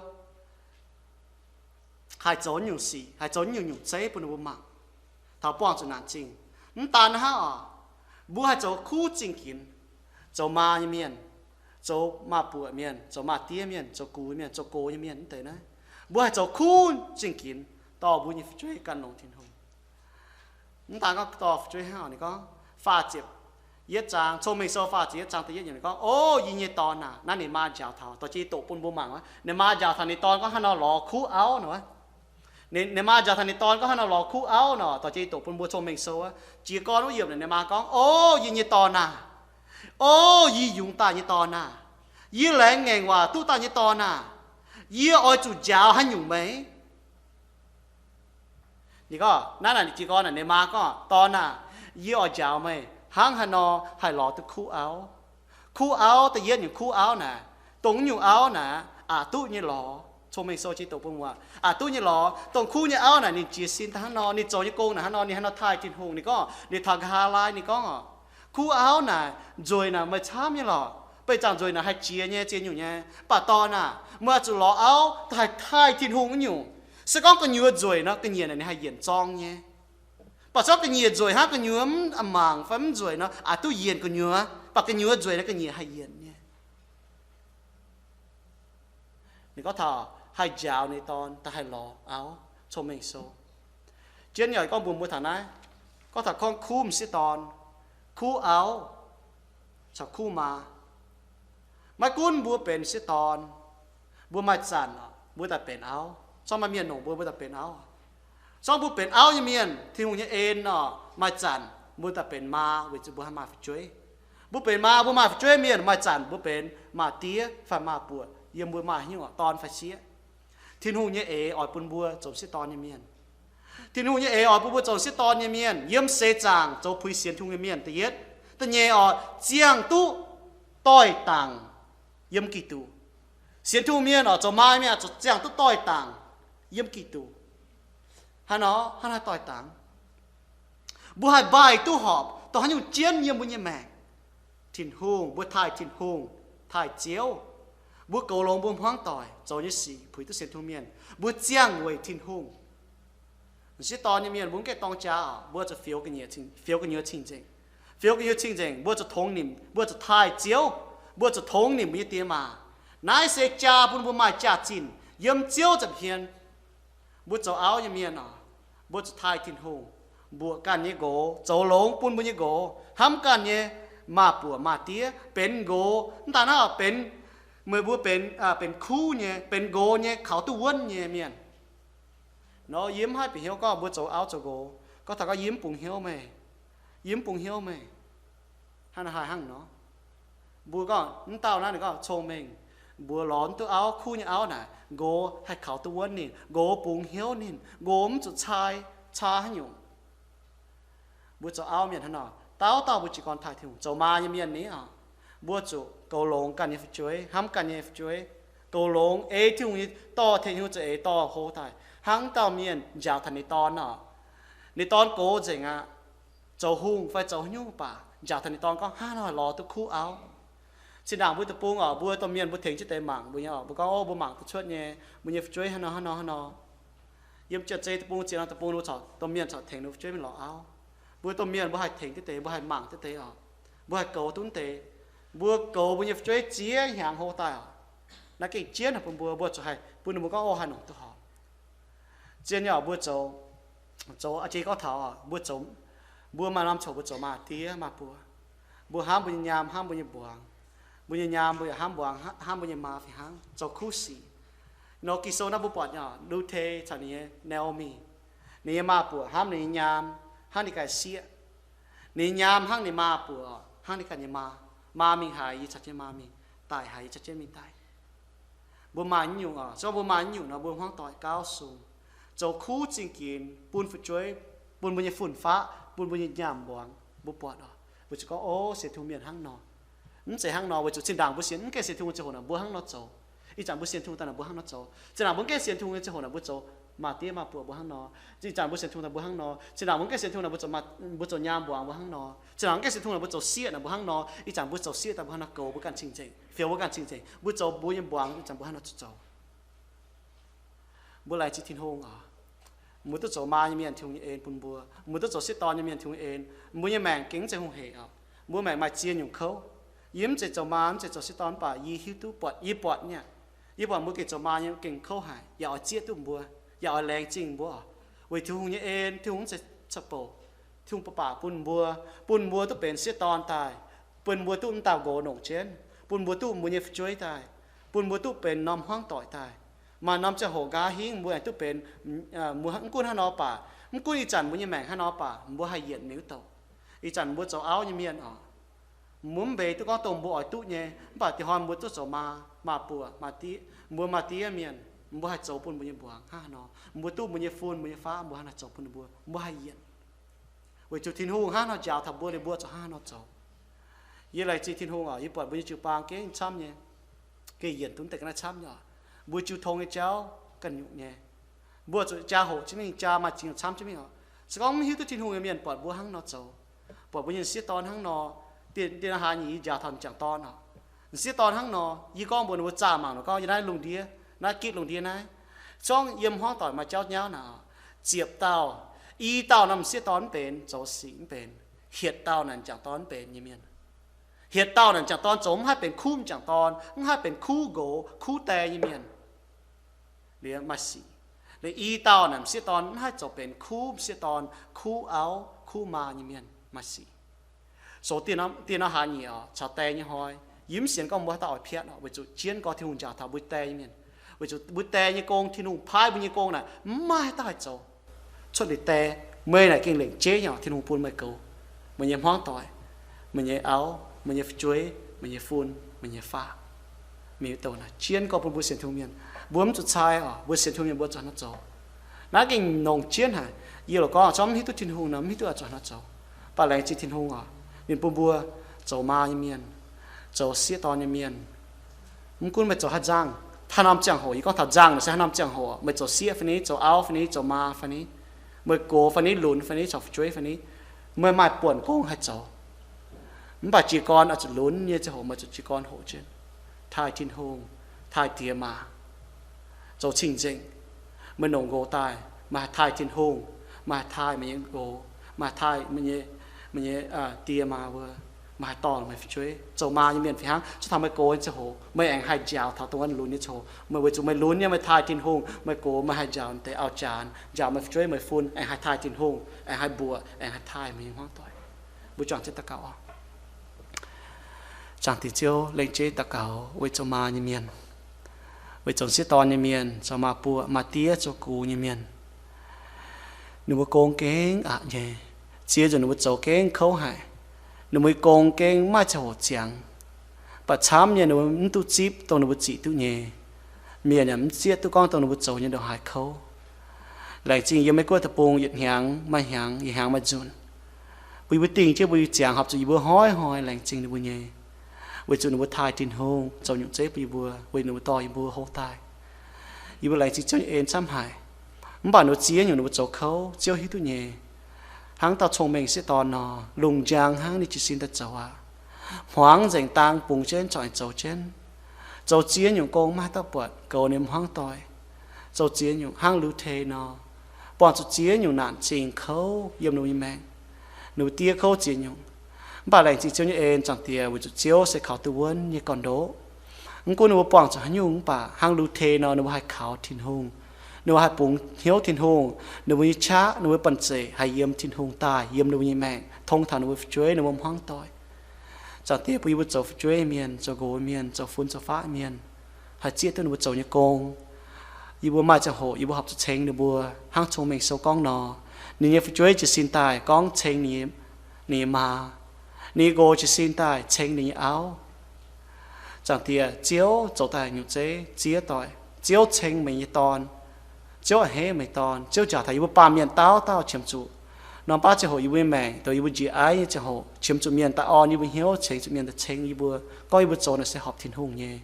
haih zoux nyungc sic, haih zoux nyungc-nyungc zeiv bun ninh mbuo mangc taux buangh zuqc naanc zingh. Mv daan hnangv oc, mbuo haih zoux kuv zingh ginx, zoux maa nyei mienh, zoux maaz-buoc mienh, zoux maaz-diev mienh, zoux gux mienh, zoux gox nyei mienh mv deix naaiv, mbuo haih zoux kuv zingh ginx dorh mbuo nyei fu'jueiv gan longx Tin-Hungh. Mv daan gorngv dorh fu'jueiv hnangv, ninh gorngv faah ziepc yietv zaang, Cong-Mengh Sou faah ziepc yietv zaang da'yietv yiemc, ninh gorngv, O yie nyei dorn aac, naaiv ninh maa njaaux taux, dorh jienv doqc bun mbuo mangc wuov. Ninh maa njaaux taux ninh dorn gorngv haaix nor lorz kuv auv nor. Ninh maa njaaux taux ninh dorn gorngv haaix nor lorz kuv auv nor, dorh jienv doqc bun mbuo Cong-Mengh Sou wuov. Jiez gorn wuov yiemc naaic ninh maa gorngv, O yie nyei dorn aac, O yie yungz daaih nyei dorn aac, yie laengz ngaengc waac duqv daaih nyei dorn aac, yie oix zuqc njaaux haaix nyungc meih? Ninh gorngv naaiv naaic, jiez gorn naaic ninh maa gorngv, Dorn aac, yie oix njaaux meih hnangv haaix nor haih lorz duqv kuv auv. Kuv auv, da'yietv nyungc kuv auv naaic, dongh nyungc auv naaic aqc duqv nyei lorz. Cong-Mengh Sou jiez doqc bun mbuo, aqc duqv nyei lorz. Dongh kuv nyei auv naaic ninh jiez sin daaih hnangv nor, ninh zoux nyei gong naaic hnangv nor, ninh hnangv nor taaih Tin-Hungh. Ninh gorngv, ninh taux nqa'haav laai ninh gorngv oc, Kuv auv naaic, nzueic naaic meih camv nyei lorqc, beiv zaangc nzueic naaic haih jiex nyei, ziex nyungc nyei. Mv baac dorn aac, meih oix zuqc lorz auv daaih haih taaih Tin-Hungh wuov nyungc. Se gorngv gu'nyuoz nzueic nor, ga'nyiec naaic ninh haih yienc zorng nyei. Mv baac se gorngv ga'nyiec nzueic hnangv, gu'nyuoz mv mangc fai mv nzueic nor, aqc duqv yienc gu'nyuoz. Mv baac gu'nyuoz nzueic nor, ga'nyiec haih yienc nyei. Ninh gorngv taux haih njaaux ninh dorn daaih haih lorz auv, Cong-Mengh Sou. Jienv yaac gorngv mbuox mbuo taux naaiv, gorngv taux gorngv kuv m'sieqv dorn, kuv auv, caux kuv maa. Maiv gunv mbuo benx m'sieqv dorn, mbuo maaih zanc mbuo daaih benx auv. Zorngv maaih mienh longc mbuo, mbuo daaih benx auv. Zorngv mbuo benx auv nyei mienh, Tin-Hungh nyei en oc, maaih zanc mbuo daaih benx maa weic zuqc mbuo haih maaih fu'jueiv. Mbuo benx maa, mbuo maaih fu'jueiv mienh, maaih zanc mbuo benx maa-diev fai maa-buoc, yiem mbuo maaih hnyouv dorn fai sieqv. Tin-Hungh nyei eix oix bun mbuo zoux m'sieqv dorn nyei mienh. Tin-Hungh nyei eix oix bun mbuo zoux m'sieqv dorn nyei mienh, yiem seix zaangc zoux puix sienx Tin-Hungh nyei mienh, da'yietv. Da'nyeic oc, ziangh duqv doix-dangc yiem Giduc. Sienx Tin-Hungh mienh oc, zoux maa mienh oc, ziangh duqv doix-dangc yiem Giduc. Haaix nor, haaix nor doix-dangc? Mbuo haih mbaih duqv horpc dongh haaix nyungc jienv yiem mbuo nyei maengc. Tin-Hungh, mbuo taaih Tin-Hungh, taaih Ziouv. Mbuo goux longx mbuo hmuangv doic zoux nyei sic, puix duqv sienx Tin-Hungh mienh, mbuo ziangh weic Tin-Hungh. M'sieqv dorn nyei mienh mbuo mv gaengh dorng jaa oc, mbuo zuqc fioux ga'nyiec cing-, fioux gu'nyuoz cing-nzengc. Fioux gu'nyuoz cing-nzengc, mbuo zuqc tongx nimc, mbuo zuqc taaih Ziouv, mbuo zuqc tongx nimc mbuo nyei die maa. Naaiv se jaa bun mbuo maaih jaax-zinh yiem Ziouv nza'hmien. Mbuo zoux auv nyei mienh oc, mbuo zuqc taaih Tin-Hungh, mbuoqc ganh nyei nqox, zoux longx bun mbuo nyei nqox, hnamv ganh nyei maa-buoc maa-diev, benx nqox. Mv daaih naaiv benx, meih mbuo benx, benx kuv nyei, benx nqox nyei, kaux duqv wuonv nyei mienh. Nor yie mv haih bieqc hnyouv gorngv mbuo zoux auv zoux nqox, gorngv taux gorngv yie mv bungx hnyouv meih, yie mv bungx hnyouv meih. Hnangv naaiv haih hnangv nor. Mbuo gorngv mv dauh naaiv ninh gorngv cong-mengh, mbuo lorz mv duqv auv, kuv nyei auv naaic, nqox haih kaux duqv wuonv ninh, nqox bungx hnyouv ninh, nqox mv zuqc caa, caa haaix nyungc. Mbuo zoux auv mienh hnangv nor, dauh dauh mbuo jiez gorn taaih Tin-Hungh. Zoux maa nyei mienh ni oc, mbuo zuqc goux longx ganh nyei fu'jueiv, hnamv ganh nyei fu'jueiv, goux longx ei Tin-Hungh nyei dorh, tengx Tin-Hungh za'eix dorh hlo daaih. Hnangv dauh mienh njaaux taux ninh dorn oc, ninh dorn gox nzengc aqv, zoux hungh fai zoux haaix nyungc baac njaaux taux ninh dorn gorngv, Hnangv nor haih lorz duqv kuv auv. Zinh ndaangc mbuo deic-bung oc, mbuo domh mienh mbuo tengx jienv deix mangc mbuo nyei oc, mbuo gorngv, Ov, mbuo mangc duqv cuotv nyei, mbuo nyei fu'jueiv hnangv nor hnangv nor hnangv nor. Yiem jiex zei deic-bung, ziex norm deic-bung, mbuo domh mienh corc tengx ninh fu'jueiv mingh lorz auv. Mbuo domh mienh mbuo haih tengx jienv deix, mbuo haih mangc jienv deix oc. Mbuo haih goux duqv deix. Mbuo goux mbuo nyei fu'jueiv ziex hnyangx hlo daaih oc. Naaiv gengh jienv haic bun mbuo, mbuo zuqc haih bun ninh mbuo gorngv, Ov, haaix nyungc duqv horpc. Zien nyei oc, mbuo zoux, zoux, aa, jiex gorngv taux oc, mbuo zoux, mbuo maaih norm coc mbuo zoux maa-diev maa-buoc. Mbuo hnamv mbuo nyei nyaam, hnamv mbuo nyei mbuangz. Mbuo nyei nyaam mbuo yaac hnamv mbuangz, hnamv mbuo nyei maa fih hnangv, zoux kuv sic. Nor Ging-Sou naaiv mbuo buatc nyei oc, Lu^te caux ninh nyei Naa^o^mi, ninh nyei maa-buoc hnamv ninh nyei nyaam hnangv ninh ganh sieqv. Ninh nyaam hnangv ninh maa buoc, hnangv ninh ganh nyei maa. Maa mingh haaix, yie caux jienv maa mingh. Daic haaix, yie caux jienv mingh daic. Mbuo maaih nyungc oc, se gorngv mbuo maaih nyungc nor, mbuo hmuangv doic, gauv sung, zoux kuv zingh ginx bun fu'jueiv, bun mbuo nyei fun-faqv, bun mbuo nyei nyaanh mbuangz, mbuo buatc oc, mbuo zuqc gorngv, O, sienx Tin-Hungh mienh hnangv nor. Mv zeiz hnangv nor, weic zuqc zinh ndaangc mbuo sienx, mv gaengh sienx Tin-Hungh ziangh hoc naaic mbuo hnangv nor zoux. Ih zanc mbuo sienx Tin-Hungh daaih naaic mbuo hnangv nor zoux. Zinh ndaangc mbuo mv gaengh sienx Tin-Hungh nyei ziangh hoc naaic mbuo zoux maa diev maa buoc mbuo hnangv nor. Ih zanc mbuo sienx Tin-Hungh daaih mbuo hnangv nor. Zinh ndaangc mbuo mv gaengh sienx Tin-Hungh naaic mbuo zoux, mbuo zoux nyaam mbuangz mbuo hnangv nor. Zinh ndaangc mv gaengh sienx Tin-Hungh naaic mbuo zoux sieqv naaic mbuo hnangv nor. Ih zanc mbuo zoux sieqv daaih mbuo hnangv nor goux mbuo ganh cing-nzengc, fioux mbuo ganh cing-nzengc, mbuo zoux mbuo nyei mbuangz, ih zanc mbuo hnangv nor zoux. Mbuo laengz zingh Tin-Hungh oc. Mbuo duqv zoux maa nyei mienh, Tin-Hungh nyei en bun mbuo. Mbuo duqv zoux sieqv dorn nyei mienh, Tin-Hungh nyei en. Mbuo nyei maengc gengh mv zeiz hungh hec oc. Mbuo maengc maaih ziex nyungc kouv. Yie mv zeiz zoux maa, mv zeiz zoux sieqv dorn, mv baac yie hiuv duqv buatc, yie buatc nyei. Yie buatc mbuo gengh zoux maa nyei gengh kouv haic, yaac oix zieqv duqv mbuo, yaac oix laengz zingh mbuo oc. Weic Tin-Hungh nyei en, Tin-Hungh mv zeiz caqv-bouc. Tin-Hungh baac bun mbuo, bun mbuo duqv benx sieqv dorn daaih, bun mbuo duqv mv dauh nqox longc jienv, bun mbuo duqv mbuo nyei fu'jueiv daaih, bun mbuo duqv benx norm hmuangv doic daaih. Maaih norm ziangh hoc nqa'haav hingv mbuo aengx duqv benx, mbuo mv gunv hnangv nor baac, mv gunv ih zanc mbuo nyei maengc hnangv nor baac, mbuo haih yienc mingh wuov douc. Ih zanc mbuo zoux auv nyei mienh oc, mbuo mv mbeix duqv gorngv dongh mbuo oix duqv nyei, mv baac dinh hnoi mbuo duqv zoux maa, maa buoc, maa diev, mbuo maa diev mienh, mbuo haih zoux bun mbuo nyei mbuangz hnangv haaix nor, mbuo duqv mbuo nyei fun, mbuo nyei faqv, mbuo hnangv haaix zoux bun ninh mbuo, mbuo haih yienc. Weic zuqc Tin-Hungh hnangv haaix nor njaaux taux mbuo, liuz mbuo zuqc hnangv haaix nor zoux. Yie laengz zingh Tin-Hungh oc, yie buatc mbuo nyei jiu-baang gengh camv nyei, gengh yienc duqv deix ga'naaiv camv nyei oc. Mbuo jiu tong nyei jauv ganh nyungc nyei. Mbuo zuqc jaa hoqc jienv mingh, jaa maaih ziex nyungc camv jienv mingh oc. Se gorngv mv hiuv duqv Tin-Hungh nyei mienh buatc mbuo hnangv nor zoux, buatc mbuo nyei sieqv dorn hnangv nor, dien, dien hnangv haaix nyungc yie njaaux taux m'jangc dorn oc. M'sieqv dorn hnangv nor, yie gorngv mbuox ninh mbuo zaah mangc nor gorngv yie naaiv lungh ndiev, naaiv gitv lungh ndiev naaiv, zorngv yiem hmuangv doic maaih jauv nyauv naaic, ziepc dauh, i dauh norm m'sieqv dorn mv benx, zoux sic mv benx, hietc dauh naaic m'jangc dorn mv benx nyei mienh. Hietc dauh naaic m'jangc dorn zoux mv haih benx kuv m'jangc dorn, mv haih benx kuv nqox, kuv die nyei mienh. Liuz maaih sic. Liuz i dauh naaic m'sieqv dorn mv haih zoux benx kuv m'sieqv dorn, kuv auv, kuv maa nyei mienh, maaih sic. Zoux dien nor, dien nor haaix nyungc oc, caux die nyei hnoi, yie mv sienx gorngv mbuo haaix dauh oix piatv oc, weic zuqc jienv gorx Tin-Hungh njaaux taux mbuo die nyei mienh. Weic zuqc mbuo die nyei gong, Tin-Hungh paaiv mbuo nyei gong naaic, mv maaih haaix dauh haih zoux. Cuotv liuz die, meih naaic gengh lengc jeiv nyei oc, Tin-Hungh bun meih goux, meih nyei hmuangv doic, meih nyei auv, meih nyei fu'jueiv, meih nyei fun, meih nyei faqv. Mingh douc naaic jienv gorx bun mbuo sienx Tin-Hungh mienh. Mbuo mv zuqc cai oc, mbuo sienx Tin-Hungh mienh mbuo zuqc hnangv nor zoux. Naaiv gengh nongx jienv haic. Yie loc gorngv, zorngv mv hiuv duqv Tin-Hungh nor, mv hiuv duqv oix zuqc hnangv nor zoux. Mv baac laengz zingh Tin-Hungh oc, ninh bun mbuo zoux maa nyei mienh, zoux sieqv dorn nyei mienh. Mv gunv meih zoux haaix nzangv, haaix norm ziangh hoc, yie gorngv taux nzangv naaic se haaix norm ziangh hoc, meih zoux sieqv fai ni, zoux auv fai ni, zoux maa fai ni, meih gox fai ni, lunx fai ni, caux fu'jueiv fai ni, meih maaih buonc gong haih zoux. Mv baac jiez gorn oix zuqc lunx nyei ziangh hoc meih zuqc jiez gorn hoqc jienv, taaih Tin-Hungh, taaih diex maac, zoux cing-nzengc. Meih longc nqox daaih, meih haih taaih Tin-Hungh, meih haih taaih meih nyei nqox, meih haih taaih meih nyei, meih nyei die maa wuov, meih haih dorh meih fu'jueiv. Zoux maa nyei mienh fih hnangv, cuotv taux meih gox nyei ziangh hoc meih aengx haih njaaux taux dongh wuov lunx nyei ziangh hoc. Meih weic zuqc meih lunx nyei, meih taaih Tin-Hungh, meih gox meih haih njaaux deix auv-janx, njaaux meih fu'jueiv meih fun, aengx haih taaih Tin-Hungh, aengx haih mbuoqc, aengx haih taaih meih nyei hmuangv doic. Mbuo juangc jienv daux gaux oc. Zaangc Diex Ziouv, lengc jeiv daux gaux weic zoux maa nyei mienh, weic zoux sieqv dorn nyei mienh, zoux maa buoqc maa diev zoux gux nyei mienh. Ninh mbuo gong gengh aqc nyei, ziex nzunc ninh mbuo zoux gengh kouv haic. Ninh mbuo gong gengh maaih ziangh hoc ziangx, baac camv nyei ninh mbuo mv duqv zipv dongh ninh mbuo zic duqv nyei. Mienh yaac mv zieqv duqv gorngv dongh ninh mbuo zoux nyei ndongc haaix kouv. Laengz zingh yiem Meiv Guoqv deic-bung yietc hnyangx maaih hnyangx, yietc hnyangx maaih nzunc, bun yie mbuo dingh jienv mbuo nyei ziangx horpc zuqc yie mbuo hnoi-hnoi laengz zingh ninh mbuo nyei, weic zuqc ninh mbuo taaih Tin-Hungh, zoux nyungc zeiv bun yie mbuo, weic ninh mbuo dorh yie mbuo hlo daaih. Yie mbuo laengz zingh Ziouv nyei en camv haic. Mv baac ninh mbuo ziex nyungc ninh mbuo zoux kouv, Ziouv hiuv duqv nyei. Hnangv dauh cong-mengh sieqv dorn nor, lungh njang hnangv ninh jiez sin daaih zoux aqv. Hmuangx nzengc dang bungx jienv corc aengx zoux jienv. Zoux ziex nyungc gong maiv haaix dauh buatc, goux ninh hmuangv doic. Zoux ziex nyungc hnangv Lu^te nor, buangh zuqc ziex nyungc naanc zingh kouv yiem ninh mbuo nyei maengc. Ninh mbuo diev kouv ziex nyungc. Mv baac laengz zingh Ziouv nyei en, Zaangc Diex, weic zuqc Ziouv se kaux duqv wuonv nyei gorn-ndoqv. Mv gunv ninh mbuo buangh zuqc haaix nyungc, mv baac hnangv Lu^te nor, ninh mbuo haih kaux Tin-Hungh. Ninh mbuo haih bungx hnyouv Tin-Hungh. Ninh mbuo nyei qaqv, ninh mbuo banh zeic haih yiem Tin-Hungh daaih, yiem ninh mbuo nyei maengc, tong taux ninh mbuo fu'jueiv, ninh mbuo hmuangv doic. Zaangc Diex, bun yie mbuo zoux fu'jueiv mienh, zoux nqox mienh, zoux fun zoux faqv mienh, haih zieqv duqv ninh mbuo zoux nyei gong. Yie mbuo maaih ziangh hoc yie mbuo horpc zuqc ceng ninh mbuo, hnangv Cong-Mengh Sou gorngv nor, ninh nyei fu'jueiv jiez sin daaih gorngv ceng ninh nyei ninh nyei maa. Ninh nyei nqox jiez sin daaih ceng ninh nyei auv. Zaangc Diex, Ziouv zoux daaih nyungc zeiv ziex doic. Ziouv ceng meih nyei dorn. Ziouv a'hneiv meih dorn. Ziouv njaaux taux yie mbuo baamh mienh dauh dauh qiemx zuqc norm baav ziangh hoc yie mbuo nyei maengc, dongh yie mbuo njiec aiv nyei ziangh hoc, qiemx zuqc mienh daaih orn yie mbuo hnyouv, ceng zuqc mienh daaih ceng yie mbuo, gorngv yie mbuo zoux naaic se horpc Tin-Hungh nyei.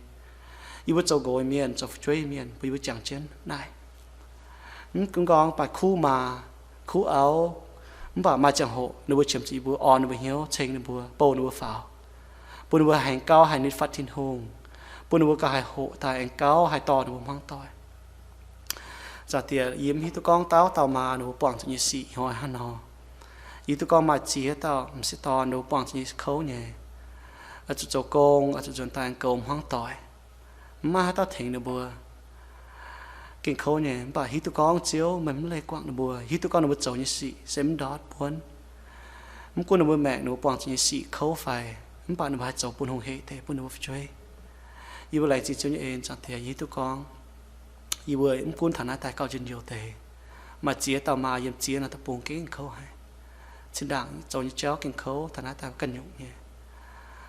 Yie mbuo zoux nqox mienh, zoux fu'jueiv mienh, bun yie mbuo jangx jienv naaiv. Mv gunv gorngv maaih kuv maa, kuv auv, mv baac maaih ziangh hoc ninh mbuo qiemx zuqc yie mbuo orn ninh mbuo hnyouv, ceng ninh mbuo, bouh ninh mbuo faaux, bun ninh mbuo haih aengx gauh haih nitv fatv Tin-Hungh, bun ninh mbuo gauh haih hoqc daaih aengx gauh haih dorh ninh mbuo hmuangv doic. Zaangc Diex, yie mv hiuv duqv gorngv dauh dauh maa ninh mbuo buangh zuqc nyei sic hnoi hnangv nor. Yie hiuv duqv gorngv maaih ziex dauh m'sieqv dorn ninh mbuo buangh zuqc nyei sic kouv nyei, oix zuqc zoux gong, oix zuqc nzuonx daaih aengx goux hmuangv doic. Mv maaih haaix dauh tengx ninh mbuo. Gengh kouv nyei, mv baac hiuv duqv gorngv Ziouv meih mv leih guangc ninh mbuo. Hiuv duqv gorngv ninh mbuo zoux nyei sic se mv ndortv buonv. Mv gunv ninh mbuo maengc ninh mbuo buangh zuqc nyei sic kouv fai, mv baac ninh mbuo haih zoux bun hungh hec deix bun ninh mbuo fu'jueiv. Yie mbuo laengz zingh Ziouv nyei en, Zaangc Diex, yie hiuv duqv gorngv yie mbuo mv gunv taux naaiv daaih gauh njien-youh deix, maaih ziex dauh maa yiem ziex norm deic-bung gengh kouv haic. Zinh ndaangc zoux nyei jauv gengh kouv, taux naaiv daaih ganh nyungc nyei.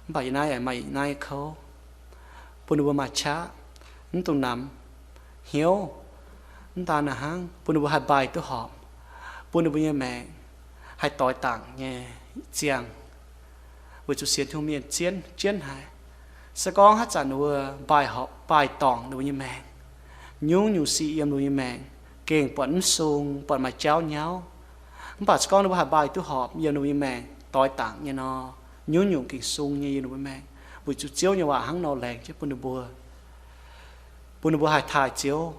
Mv baac yie naaiv yaac maaih yie naaiv nyei kouv, bun ninh mbuo maaih qaqv, mv dungx namx hnyouv. Mv daan naaiv hnangv, bun ninh mbuo haih mbaih duqv horpc, bun ninh mbuo nyei maengc haih doix dangc nyei ziangh. Weic zuqc sienx Tin-Hungh mienh zien jienv haic. Se gorngv haaix zanc ninh mbuo mbaih horpc, mbaih dorngc ninh mbuo nyei maengc, nyungc-nyungc sic yiem ninh mbuo nyei maengc gengh buatc mv sung, buatc maaih jauv nyauv. Mv baac se gorngv ninh mbuo haih mbaih duqv horpc yiem ninh mbuo nyei maengc doix dangc nyei nor, nyungc-nyungc gengh sung nyei yiem ninh mbuo maengc, weic zuqc Ziouv nyei waac hnangv nor laengz jienv bun ninh mbuo, bun ninh mbuo haih taaih Ziouv,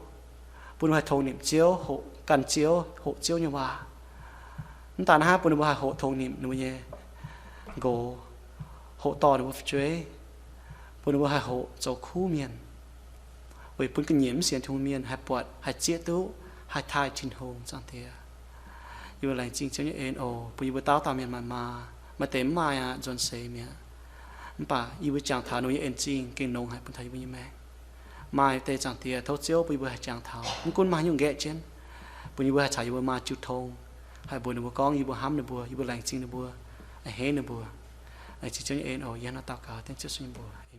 bun ninh mbuo haih tongx nimc Ziouv, hoqc ganh Ziouv, hoqc Ziouv nyei waac. Mv daan naaiv hnangv, bun ninh mbuo haih hoqc tongx nimc ninh mbuo nyei nqox, hoqc dorh ninh mbuo fu'jueiv, bun ninh mbuo haih hoqc zoux kuv mienh, weic bun ga'nyiec mv sienx Tin-Hungh mienh haih buatc, haih zieqv duqv, haih taaih Tin-Hungh. Zaangc Diex, yie mbuo laengz zingh Ziouv nyei en oc, bun yie mbuo dauh dauh mienh maaih maa. Maaih deix mv maaih aqv, nzuonx seix mi'aqv. Mv baac yie mbuo jangx taux ninh mbuo nyei en zingh gengh longx haic bun taux yie mbuo nyei maengc. Maaih deix, Zaangc Diex, tov Ziouv bun yie mbuo haih jangx taux, mv gunv maaih haaix nyungc nqaeqv jienv, bun yie mbuo haih caux yie mbuo maa jiu tong, haih mbuox ninh mbuo gorngv yie mbuo hnamv ninh mbuo, yie mbuo laengz zingh ninh mbuo, a'hneiv ninh mbuo. Laengz zingh Ziouv nyei en oc. Yie hnangv naaiv daux gaux dengv Ziouv Yesu nyei mbuox.